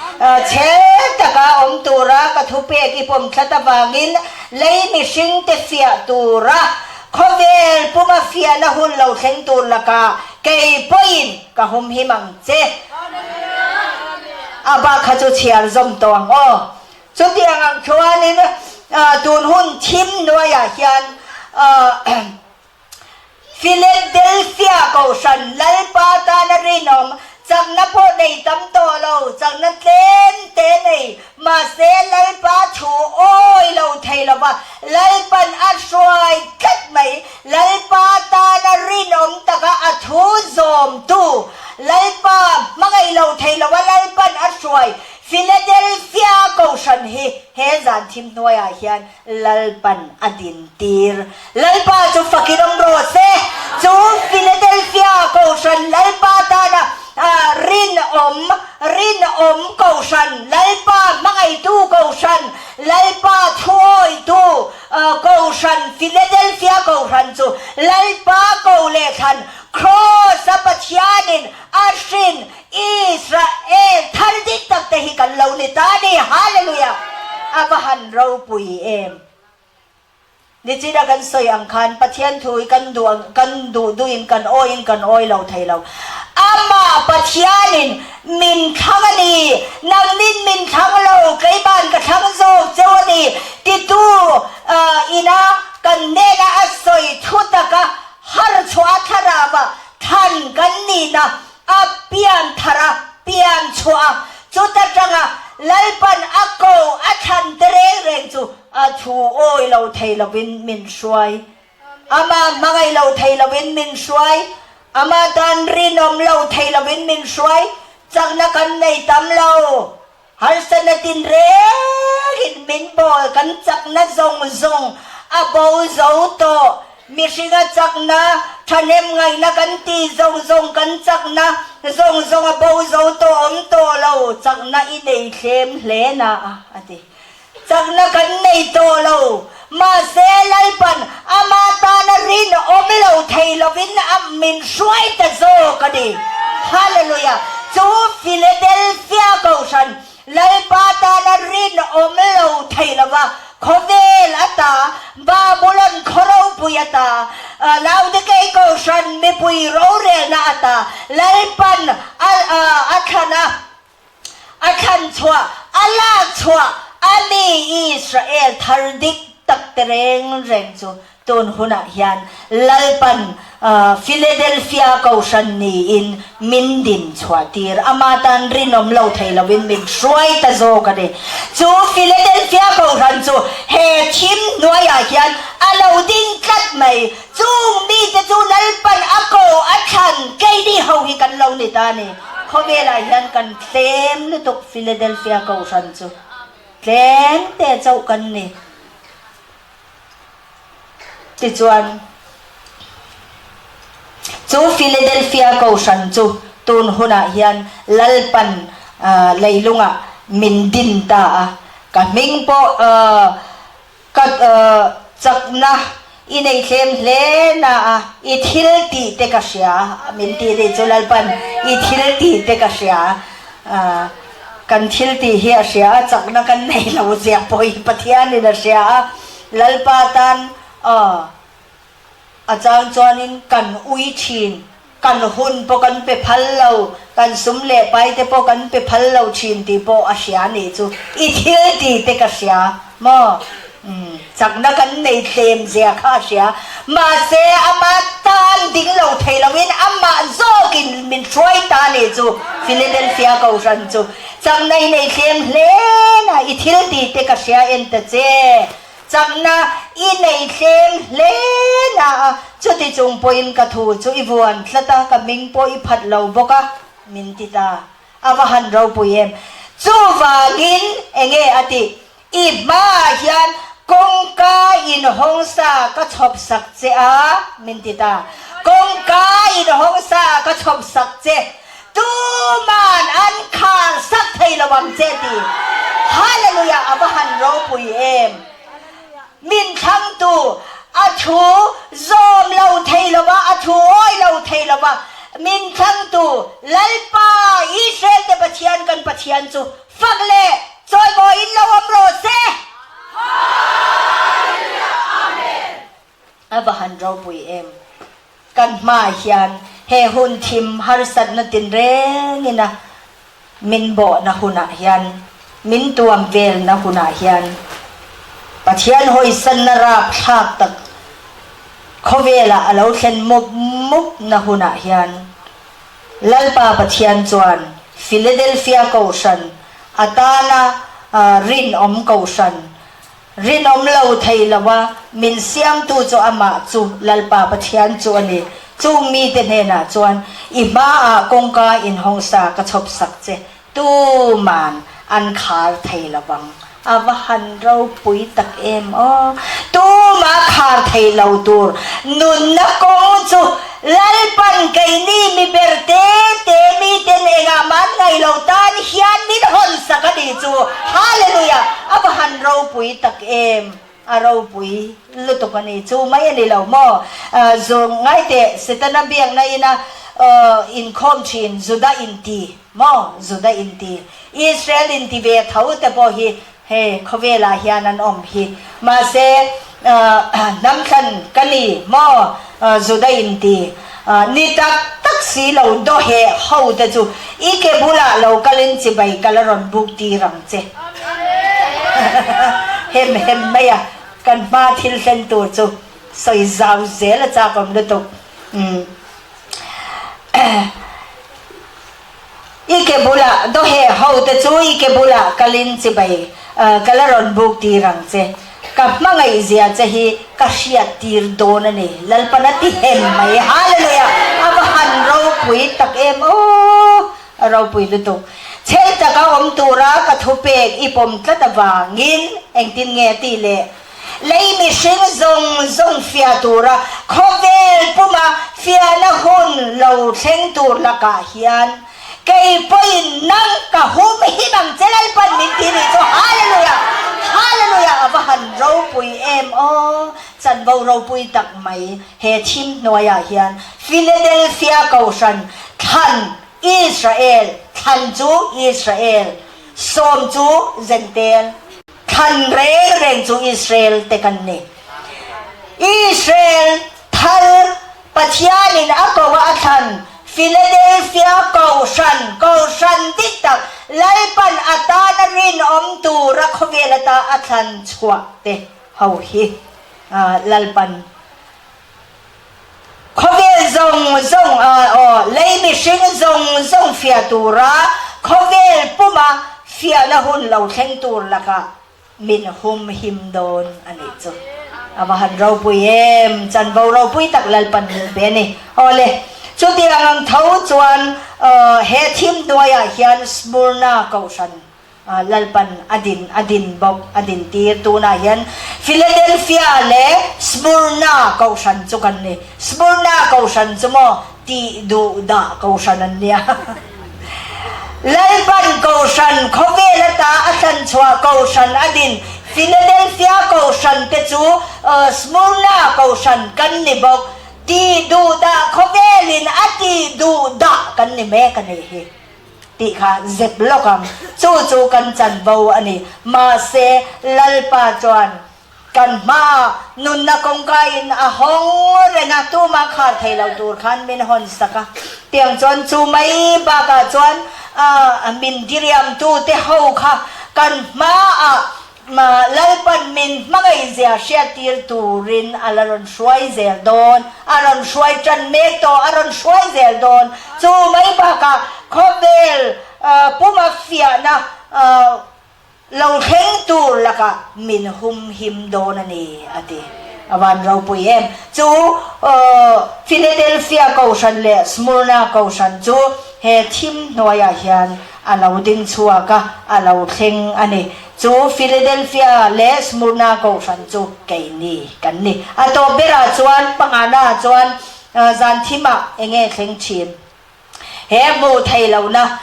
Chhel taka awm tura ka thupek i pawm thlat avangin lei mihring te fiah tura khawvel puma fiahna hun lo thleng tur lakah kei pawhin ka humhim ang che. A bak kha chu chhiar zawm tawh ang aw. Chutiang ang chuanin tun hun thim hnuaiah hian Philadelphia Kohhran Lalpa tana rinawm chakna pawh nei tam tawh lo, chakna tlem te nei, mahse Lalpa thu awi lo thei lova Lalpan a hruai tlat mai. Lalpa tana rinawm taka a thu zawmtu, Lalpa hmangaih lo thei lova Lalpan a hruai Philadelphia Kohhran hi he zan thim hnuaiah hian Lalpan a din tir. Lalpa chu fakin awm rawh se! Chu Philadelphia Kohhran Lalpa tana rinawm, rinawm Kohhran, Lalpa hmangaihtu Kohhran, Lalpa thuawitu Kohhran, Philadelphia Kohhran chu Lalpa ko leh thlan Kraws-a Pathianin a hrin Israel thar dik tak te hi kan lo ni ta ni. Hallelujah! A va han ropui em! Nichina kan sawi ang khan Pathian thu hi kan duh ang, kan duh duhin kan awiin kan awi lo thei lo. Amah Pathianin min thlang a ni, nangnin min thlang lo, keiman ka thlang zawk cheu a ni titu ina kan hnena a sawi thu taka harchhuah thlarava thlan kan nihna A pian thar a, pian chhuah a, chuta tanga Lalpan a ko a thlan te reng reng chu a thu awi lo thei lovin min hruai. Amah hmangaih lo thei lovin min hruai. Amah tan rinawm lo thei lovin min hruai. Chakna kan nei tam lo. Harsatna tin rengin min bawl, kan chakna zawng zawng a bo zo tawh. Mihringa chakna, thahnem ngaihna kan tih zawng zawng kan chakna zawng zawng a bo zo tawh awm tawh lo, chakna i nei thlem hle na a, a ti. Chakna kan nei tawh lo, mahse Lalpan ama tana rinawm lo thei lovin a min hruai ta zawk a ni. Hallelujah! Chu Philadelphia Kohhran Lalpa tana rinawm lo thei lova khawvel ata, Babulon khaw ropui ata, Laodikei Kohhran mipui rorelna ata Lalpan a thlan a, A thlan chhuah, a lak chhuah a mi Israel thar dik tak te reng reng chu tun hunah hian Lalpan Philadelphia Kohhran niin min din chhuah tir. Ama tan rinawm lo thei loin min hruai ta zawk a ni. Chu Philadelphia Kohhran chu he thim hnuaiah hian a lo ding tlat mai. Chung mite chu Lalpan a ko a thlan keini ho hi kan lo ni ta a ni. Khawvelah hian kan tlem lutuk Philadelphia Kohhran chu tlem te chauh kan ni. Tichuan, chu Philadelphia Kohhran chu tun hunah hian Lalpan leilungah min din ta a, ka hming pawh Ka chakna i nei tlem hle na a, i thil tih te ka hria, min tih nih chu Lalpan i thil tih te ka hria, kan thil tih hi a hria a, chakna kan nei lo ziah pawh hi Pathianin a hria a, Lalpa tan A chang chuanin kan ui thin, kan hun pawh kan pe phal lo, kan sum leh pai te pawh kan pe phal lo thin tih pawh a hria nih chu i thil ti te ka hria maw? Umm. Chakna kan nei tlem zia kha a hria. Mahse, ama tan ding lo thei loin amah zawkin min hruai ta a nih chu Philadelphia Kohhran chu. Chakna i nei tlem hle na, i thil tih te ka hria en ta che. Chakna i nei tlem hle na a, chuti chung pawhin ka thu chu i vuan tlat a, ka hming pawh i phat lo bawk a, min ti ta. A va han ropui em! Chuvangin enge a tih? I hmaah hian kawngka inhawng sa ka chhawp sak che a, min ti ta. Kawngka inhawng sa ka chhawp sak che. Tuman an khar sak thei lo ang che ti. Hallelujah! A va han ropui em! Min thlangtu a thu zawm lo thei lo va, a thu awi lo thei lo va, min thlangtu Lalpa Israel te Pathian kan Pathian chu fak leh chawimawiin lo awm rawh se. Hallelujah Amen. A va han ropui em. Kan hmaah hian he hun thim harsatna tinrengin a min bawhna hunah hian, min tuam velna hunah hian Pathian hawisanna rapthlak tak khawvelah a lo thlen mup mupna hunah hian Lalpa Pathian chuan Philadelphia Kohhran atana rinawm Kohhran Rinawm lo thei lo a, min siamtu chu amah chu Lalpa Pathian chu a ni. Chung mite hnenah chuan, I hmaah kawngka inhawngsa ka chhawp sak che, tuman an khar thei lo vang. A va han ropui tak em aw! Tuma khar thei lo tur nunna kawng chu Lalpan keini mi ber te te miten engah man ngaih lo tan hian min hawn sak a nih chu. Hallelujah! A va han ropui tak em! A ropui lutuk a ni. Chu mai a ni lo maw? Zu ngaiteh Setana biakna ina inkhawm thin Juda inti maw? Juda inti. Israel inti ve tho te pawh hi Hei khawvelah hian an awm hi. Mahse hnam thlan ka ni maw Juda in ti ni tak tak si lo dawheh ho te chu i ke bulah lo kalin chibai ka la rawn buk tir ang che. Hem hem mai a kan hma thil thlen tur chu sawi zau zel a chak awm lutuk. I ke bulah dawheh ho te chu i ke bulah kalin chibai ka la rawn buk tir ang che. Ka hmangaih zia che hi ka hriat tir dawn a ni. Lalpan a ti hem mai. Hallelujah! A va han ropui tak em aw! A ropui lutuk. Chhel taka awm tura ka thupek i pawm tlat avangin engtin nge a tih le? Lei mihring zawng zawng fiah tura khawvel puma fiahna hun lo thleng tur lakah hian kei pawhin nang ka hum him ang che Lalpan min ti nih chu Hallelujah! Hallelujah! A va han ropui em aw! Chanvo ropui tak mai he thim hnuaiah hian Philadelphia Kohhran thlan Israel thlan chu Israel sawm chu Zentel Thlan reng reng chu Israel te kan ni. Israel thal Pathianin a ko a a thlan Philadelphia Kohhran, Kohhran dik tak, Lalpan a tana rinawm tura khawvel ata a thlan chhuah te ho hi Lalpan Khawvel zawng zawng aw lei mihring zawng zawng fiah tura khawvel puma fiahna hun lo thleng tur lakah min hum him dawn a nih chu. A va han ropui em, chanvo ropui tak Lalpan min pe a ni. Awle, chutiang ang tho chuan he thim hnuaiah hian Smurna Kohhran Lalpan a din a din bawk a din tir. Tunah hian Philadelphia leh Smurna kohhran chu kan ni. Smurna kohhran chu maw tih duh dah kohhran an nia. Lalpan kohhran khawvel ata a thlan chhuah kohhran a din Philadelphia kohhran te chu Smurna kohhran kan ni bawk. Tih duh dah khawvelin a tih duh dah kan ni mek a nih hi. Tih kha zep lawk ang. Chu chu kan chanvo a ni. Mahse, Lalpa chuan kan hmaah nunna kawngka in a hawng reng a, tumah khar thei lo tur khan min hawn sak a. Tiang chuan chu mai bakah chuan min diriamtute ho kha kan hmaah. Lalpan min hmangaihzia hriattir turin a la rawn hruai zel dawn, a rawn hruai tan mek tawh, a rawn hruai zel dawn. Chu mai bakah khawvel puma fiahna lo thleng tur lakah min humhim dawn a ni, a ti. A van ropui em! Chu Philadelphia Kohhran leh Smurna Kohhran chu he thim hnuaiah hian a lo ding chhuak a, a lo thleng a ni. Chu Philadelphia leh Smurna Kohhran chu keini kan ni. A tawp berah chuan pangana chuan zan thimah eng nge thleng thin? He hmuh theih lohna,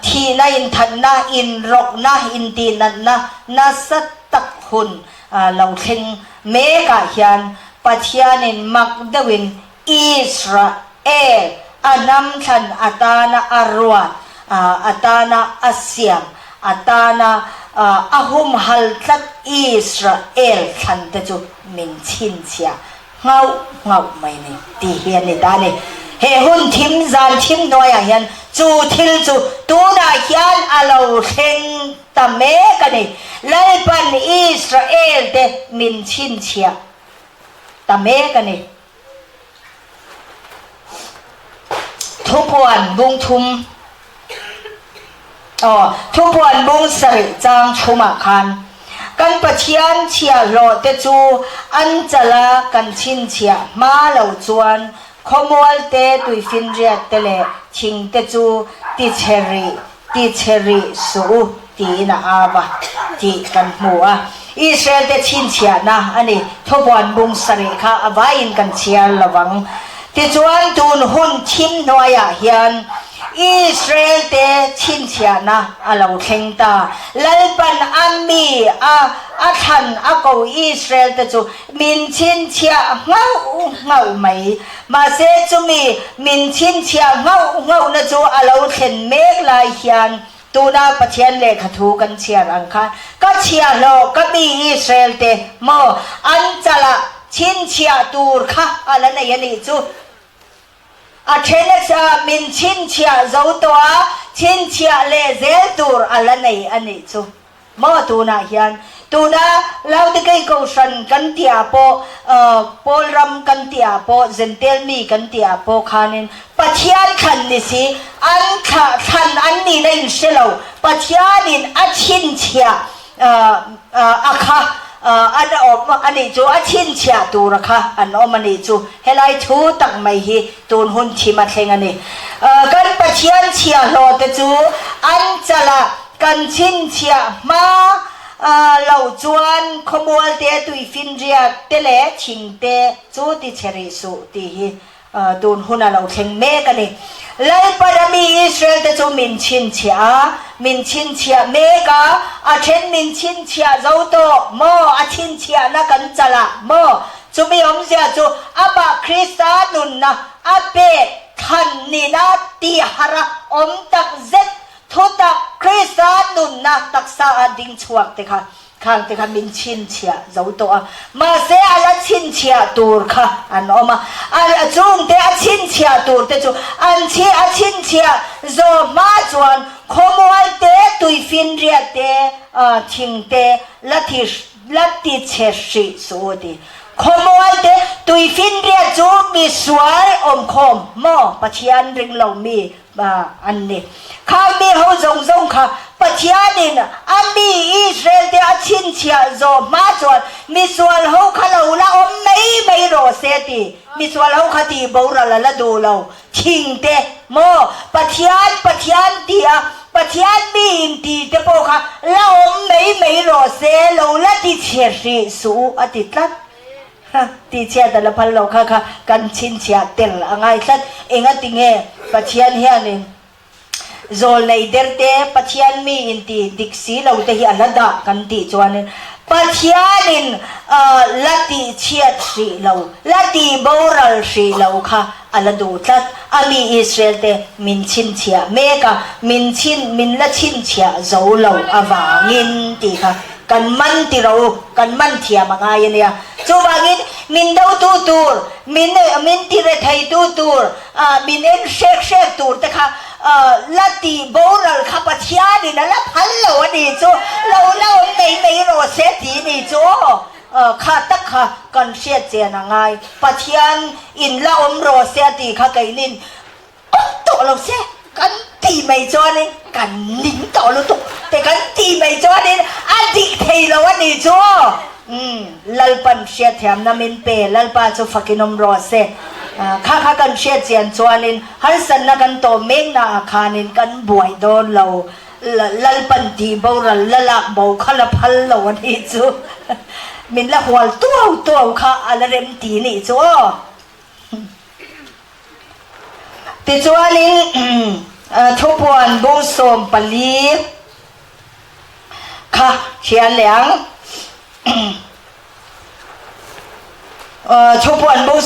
thihna, inthatna, inrawkna, intihnatna nasa tak hun lo thleng mekah hian Pathianin mak deuhin Israel a hnam thlan atana a ruat, atana a siam, atana a humhal tlat Israel thlan te chu min chhinchhiah nghauh nghauh mai ni tih hi a ni ta a ni. He hun thim zan thim hnuaiah hian chu thil chu tunah hian a lo thleng ta mek a ni. Lalpan Israel te min chhinchhiah ta mek a ni. Thupuan bung thum aw Thupuan bung sarih chang thumah khan kan Pathian chhiahhlawh te chu an chal a kan chhinchhiah hma lo chuan khawmual te tuifinriat te leh thing te chu tichhe rih Tichhe rih suh u tiin a au a tih kan hmu a. Israel-te chhinchhiahna a ni. Thubuan bung sarih kha a vaiin kan chhiar lo vang. Tichuan tun hun thim hnuaiah hian Israel-te chhinchhiahna a lo thleng ta. Lalpan a mi a a thlan a ko Israel-te chu Min chhinchhiah nghauh nghauh mai. Mahse chumi min chhinchhiah nghauh nghauhna chu a lo thlen mek lai hian tuna Pathian lehkha thu kan chhiar ang khan ka chhiahhlawh ka mi Israel te maw an chalah chhinchhiah tur kha a la nei a nih chu. A then a min chhinchhiah zo tawh a, chhinchhiah leh zel tur a la nei a nih chu. Maw tunah hian tuna Laodikei Kohhran kan tihah pawh, Paul ram kan tihah pawh, Jentail mi kan tihah pawh khanin Pathian thlan ni si, an thlah thlan an nihna in hre lo, Pathianin a chhinchhiah a kha an awm a nih chu, a chhinchhiah tur a kha an awm a nih chu. Helai thu tak mai hi tun hun thim a thleng a ni. Kan Pathian chhiahhlawh te chu an chalah Kan chhinchhiah hma lo chuan khawmual te, tuifinriat te leh thing te chu ti chhe rih suh tih hi tun hun a lo thleng mek a ni. Lalpana mi Israel te chu min chhinchhiah a, min chhinchhiah mek a, a then min chhinchhiah zo tawh maw, a chhinchhiahna kan chalh ah maw, chumi awmzia chu amah Krista nunna a pek thlan nihna tihharh a awm tak zet Thutak Krista nunna taksa a ding chhuak te kha khang te kha min chhinchhiah zo tawh a, mahse a la chhinchhiah tur kha an awm a, a chungte a chhinchhiah tur te chu an chhi a chhinchhiah zawh hma chuan khawmual te, tuifinriat te, thing te la thi la ti chhe hrih suh u a ti. Khawmual te, tuifinriat chu misual awmkhawm maw Pathian ring lo mi an ni. Khang mi ho zawng zawng kha Pathianin a mi Israel-te a chhinchhiah zawh hma chuan misual ho kha lo la awm mai mai rawh se ti. Misual ho kha tih boral a la duh lo. Thing te maw Pathian Pathian ti a Pathian mi in ti te pawh kha la awm mai mai rawh se lo la ti chhe hrih suh u a ti tlat. Ha, tihchhiat a la phal lo kha kha kan chhinchhiah tel a ngai tlat. Engati nge Pathian hianin zawl nei der te, Pathian mi inti dik si lo te hi a la dah kan tih chuanin Pathianin la tihchhiat hrih lo, la tihboral hrih lo kha a la duh tlat. A mi Israel te min chhinchhiah mek a, min chhin, min la chhinchhiah zo lo avangin tih kha kan man ti ro u, kan man thiam a ngai a nia. Chuvangin min dotu tur, min min ti retheitu tur, min en hrek hrek tur te kha. La tih boral kha Pathianin a la phal lo a nih chu, lo la awm mai mai rawh se tih nih chu aw. Kha tak kha kan hriat chian a ngai. Pathian in la awm rawh se a tih kha keinin awm tawh lo se kan tih mai chuanin kan ning tawh lutuk te kan tih mai chuanin a dik thei lo a nih chu aw. Umm Lalpan hriatthiamna min pe, Lalpa chu fakin awm rawh se. Kha kha kan hriat chian chuanin harsatna kan tawh mekna ah khanin kan buai dawn lo. Lalpan tih boral la lak bo kha la phal lo a nih chu. Min la hual tuau tuau kha a la rem ti nih chu aw. Tichuanin thupuan bung 14 kha hria leh ang. Thupuan bung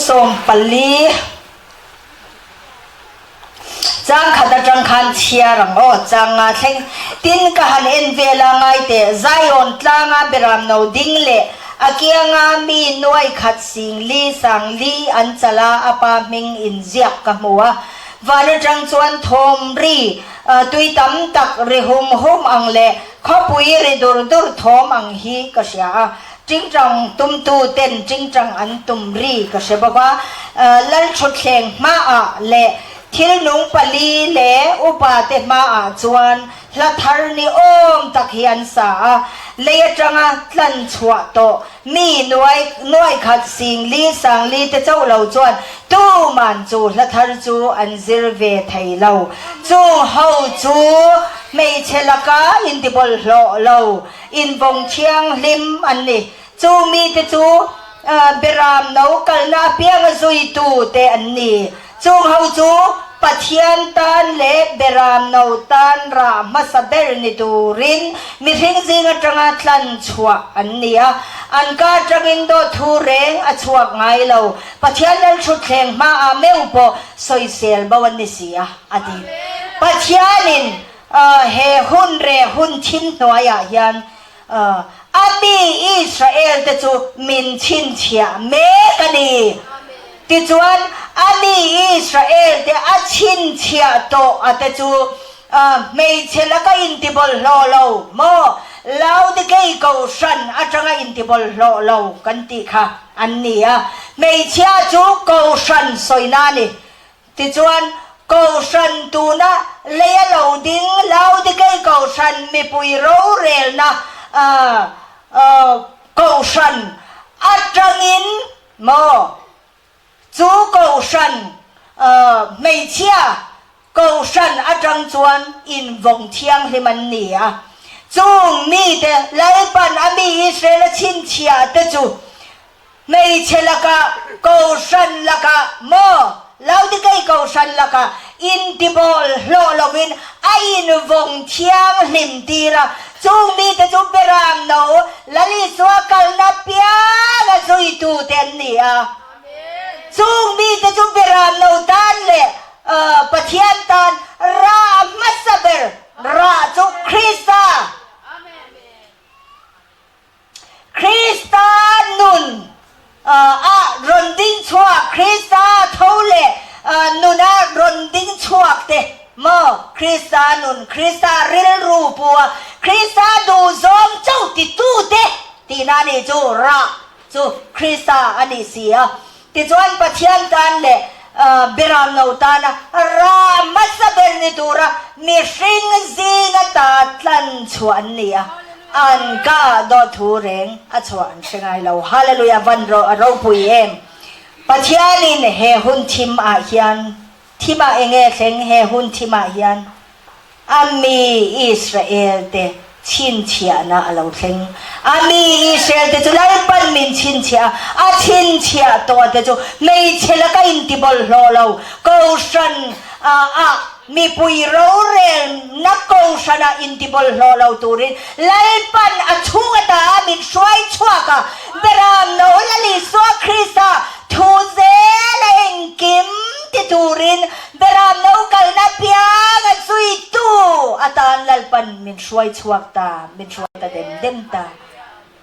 14 chang khat atang khan chhiar ang aw, chang nga thleng. Tin ka han en vel a ngai teh, Zion tlanga beram no ding leh a kianga mi nuai khat sing li sang li an chal a, a pa hming inziak ka hmu a. Van atang chuan thawm ri tui tam tak ri hum hum ang leh khawpui ri dur dur thawm ang hi ka hria a. Tingtang tumtu ten tingtang an tum ri ka hre bawk a. Lalthutthleng hmaah leh thil nung pali leh upa te hmaah chuan hla thar ni awm tak hi an sa a. Lei atanga tlan chhuah tawh Mi nuai nuai khat sing li sang li te chauh lo chuan tuman chu hla thar chu an zir ve thei lo. Chung ho chu hmeichhe laka intibawlhhlawh lo, invawng thianghlim an ni. Chu mite chu Beram no kalna apianga zuitu te an ni. Chung ho chu Pathian tan leh Beram no tan rah hmasa ber ni turin mihring zing atanga tlan chhuah an ni a. An ka atangin dawt thu reng a chhuak ngai lo. Pathian Lalthutthleng hmaah meuh pawh sawisel bo an ni si a, a ti. Pathianin he hun reh hun thim hnuaiah hian A mi Israel te chu min chhinchhiah mek a ni. Tichuan, a mi Israel te a chhinchhiah tawh a te chu hmeichhe laka intibawlhhlawh lo maw? Laodikei Kohhran atanga intibawlhhlawh lo kan tih kha an ni a. Hmeichhia chu Kohhran sawina a ni. Tichuan, Kohhran tuna leia lo ding Laodikei Kohhran mipui rorelna Kohhran atangin maw chu Kohhran hmeichhia Kohhran atang chuan invawng thianghlim an ni a. Chung mite Lalpan a mi Israel a chhinchhiah te chu Hmeichhe lakah, Kohhran lakah maw Laodikei Kohhran lakah intibawl hlawh lovin a invawng thianghlim tir a, chung mite chu Beram no Lal Isua kalna pianga zuitute an ni a. Chung mite chu Beram no tan leh Pathian tan rah hmasa ber rah chu Krista. Krista nun a rawn ding chhuak, Krista tho leh nun a rawn ding chhuak te maw? Krista nun, Krista rilru pu a, Krista duhzawm chauh titu te tihna a nih chu, rah chu Krista a nih si a. Tichuan Pathian tan leh Beram no tana rah hmasa ber ni tura mihring zinga ta tlan chhuah an ni a, an ka ah dawt thu reng a chhuah an hre ngai lo. Hallelujah van ropui em! Pathianin he hun thim ah hian thim ah enge thleng he hun thim ah hian A mi Israel-te chhinchhiahna a lo thleng. A mi Israel-te chu Lalpan min chhinchhiah a, a chhinchhiah tawh te chu hmeichhe laka intibawlhhlawh lo, Kohhran ah mipui rorelna Kohhranah intibawlhhlawh lo turin Lalpan a chhung ata min hruai chhuak a, Beram no Lal Isua Krista thu zela engkim ti turin Beram lo kalna piang a zuitu atan Lalpan min hruai chhuak ta, min hruai ta dem dem ta.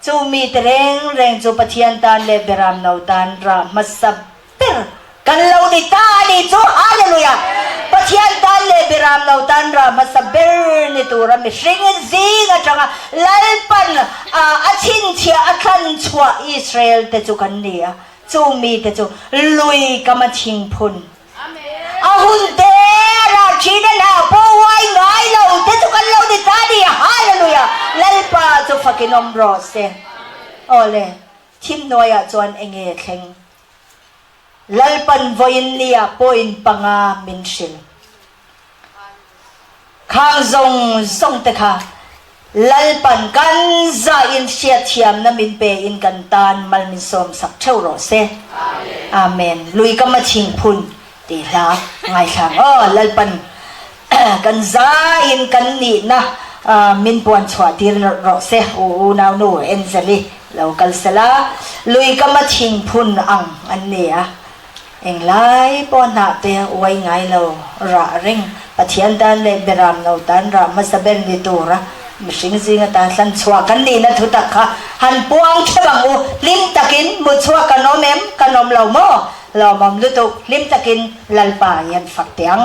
Chu mite reng reng chu Pathian tan leh Beram no tan rah hmasa ber kan lo ni ta a ni chu. Hallelujah! Pathian tan leh Beram lo tan rah hmasa ber ni tura mihring zing atanga Lalpan a chhinchhiah a thlan chhuah Israel te chu kan ni a, chung mite chu lui kama thingphun a hun te a rah thin a hlah pawh uai ngai lo te chu kan lo ni ta a ni. Hallelujah! Lalpa chu fakin awm rawh se. Awle, thimhnuaiah chuan enge thleng? Lalpan vawiin nia point panga min hrilh. Khang zawng zawng te kha Lalpan kan zahin hriatthiamna min pe in kan tan mal min sawm sak theuh rawh se. Amen. Lui ka ma thingphun tih hla ngaithlang aw Lalpan kan zahin kan nihna min puan chhuah tir rawh se u unaunu Angeli lo kal sela lui ka ma thingphun ang an ni a. Englai pawh hnah te uai ngai lo rah reng Pathian tan leh Beram no tan rah hmasa ber ni tura mihring zing atan hlan chhuah kan nihna thu tak kha han puang theuh ang u. Hlim takin mut chhuak kan awm em? Kan awm lo maw? Lawmawm lutuk hlim takin Lalpa i han fak teh ang.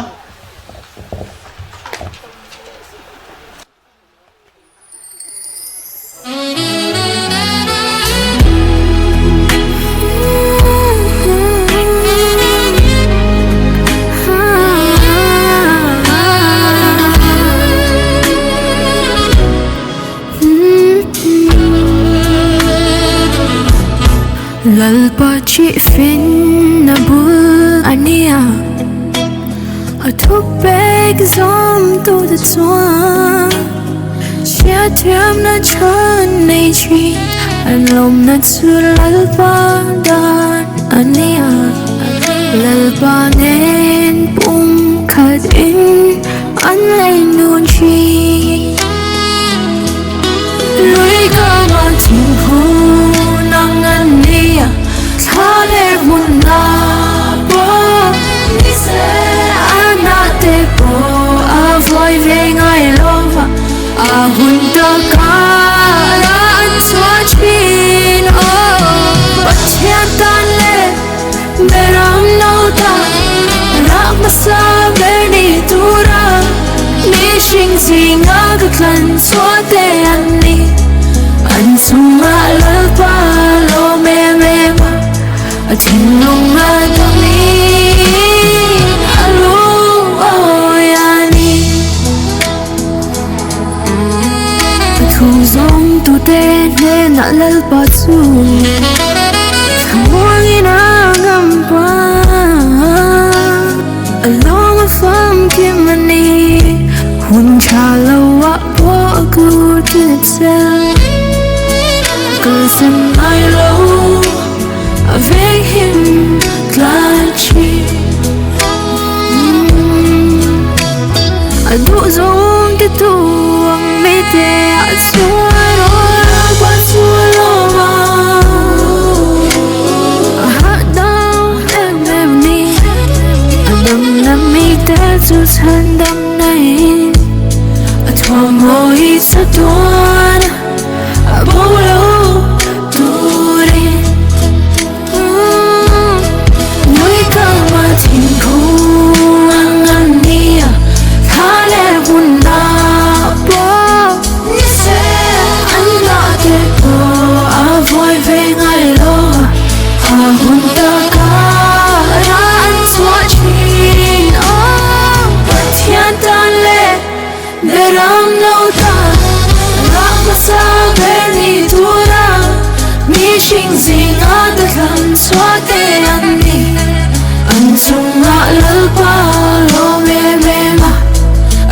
Lalpa chihfin a bul a nia A thupek zawmtute chuan Hriatthiamna chhan nei thin An lawmna chu Lalpa dan a nia Lalpa nen pumkhat in an lei nun thin Lui kama thingphu nang an nia Thla leh hmun hna pawh ni se A na te pawh a vawi ve ngai lo va A hun taka la an chhuah thin aw Pathian tan leh Beram no ta rah hmasa ber ni tura mihring zinga ka thlan chhuah te an ni. An chungah Lalpa lawm em em a, a thinlung a dam in a lungawi a ni. A thu zawng tute hnenah Lalpa chu thlamuangin a ngam pa. A lawng a famkim a ni, hun tha lo ah pawh a kur tin a chel. Kalsan ngai lo a veng him tlat thin. A duh zawng te tu ang mi te ah chuan Lalpa chu a lawm a, a hahdam em em ni. A damna mi te chu chhan dam naiin a thuamhawi chatuan a bo lo turin. Nui ka ma thingphung ang an nia Thla leh hun na pawh ni se An lah te pawh a vawi ve ngai lo A hun taka ra an chhuah thin Aw Pathian tan leh Beram lo ta rah hmasa ber ni tura mihring zinga ta thlan chhuah te an ni. An chungah Lalpa lawm em em a,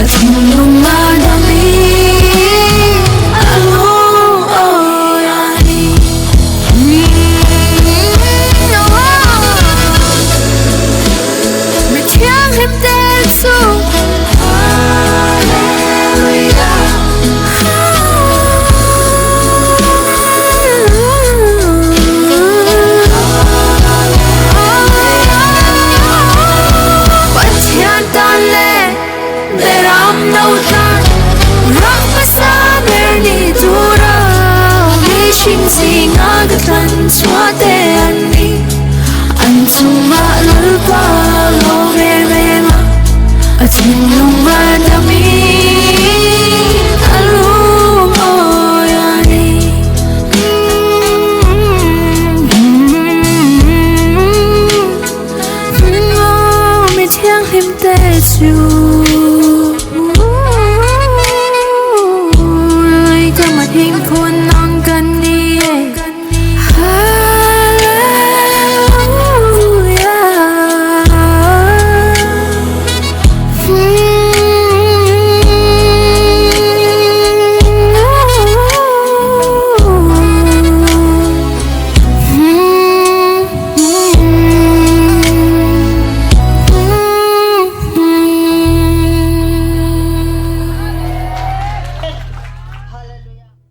a thinlung a dam in a lungawi a ni. Mi thianghlim te chu Pathian tan leh Beram no tan Ram hmasa ber ni tura Mihring zinga ka thlan chhuah te an ni An chungah Lalpa lawm em em a. Thinlung.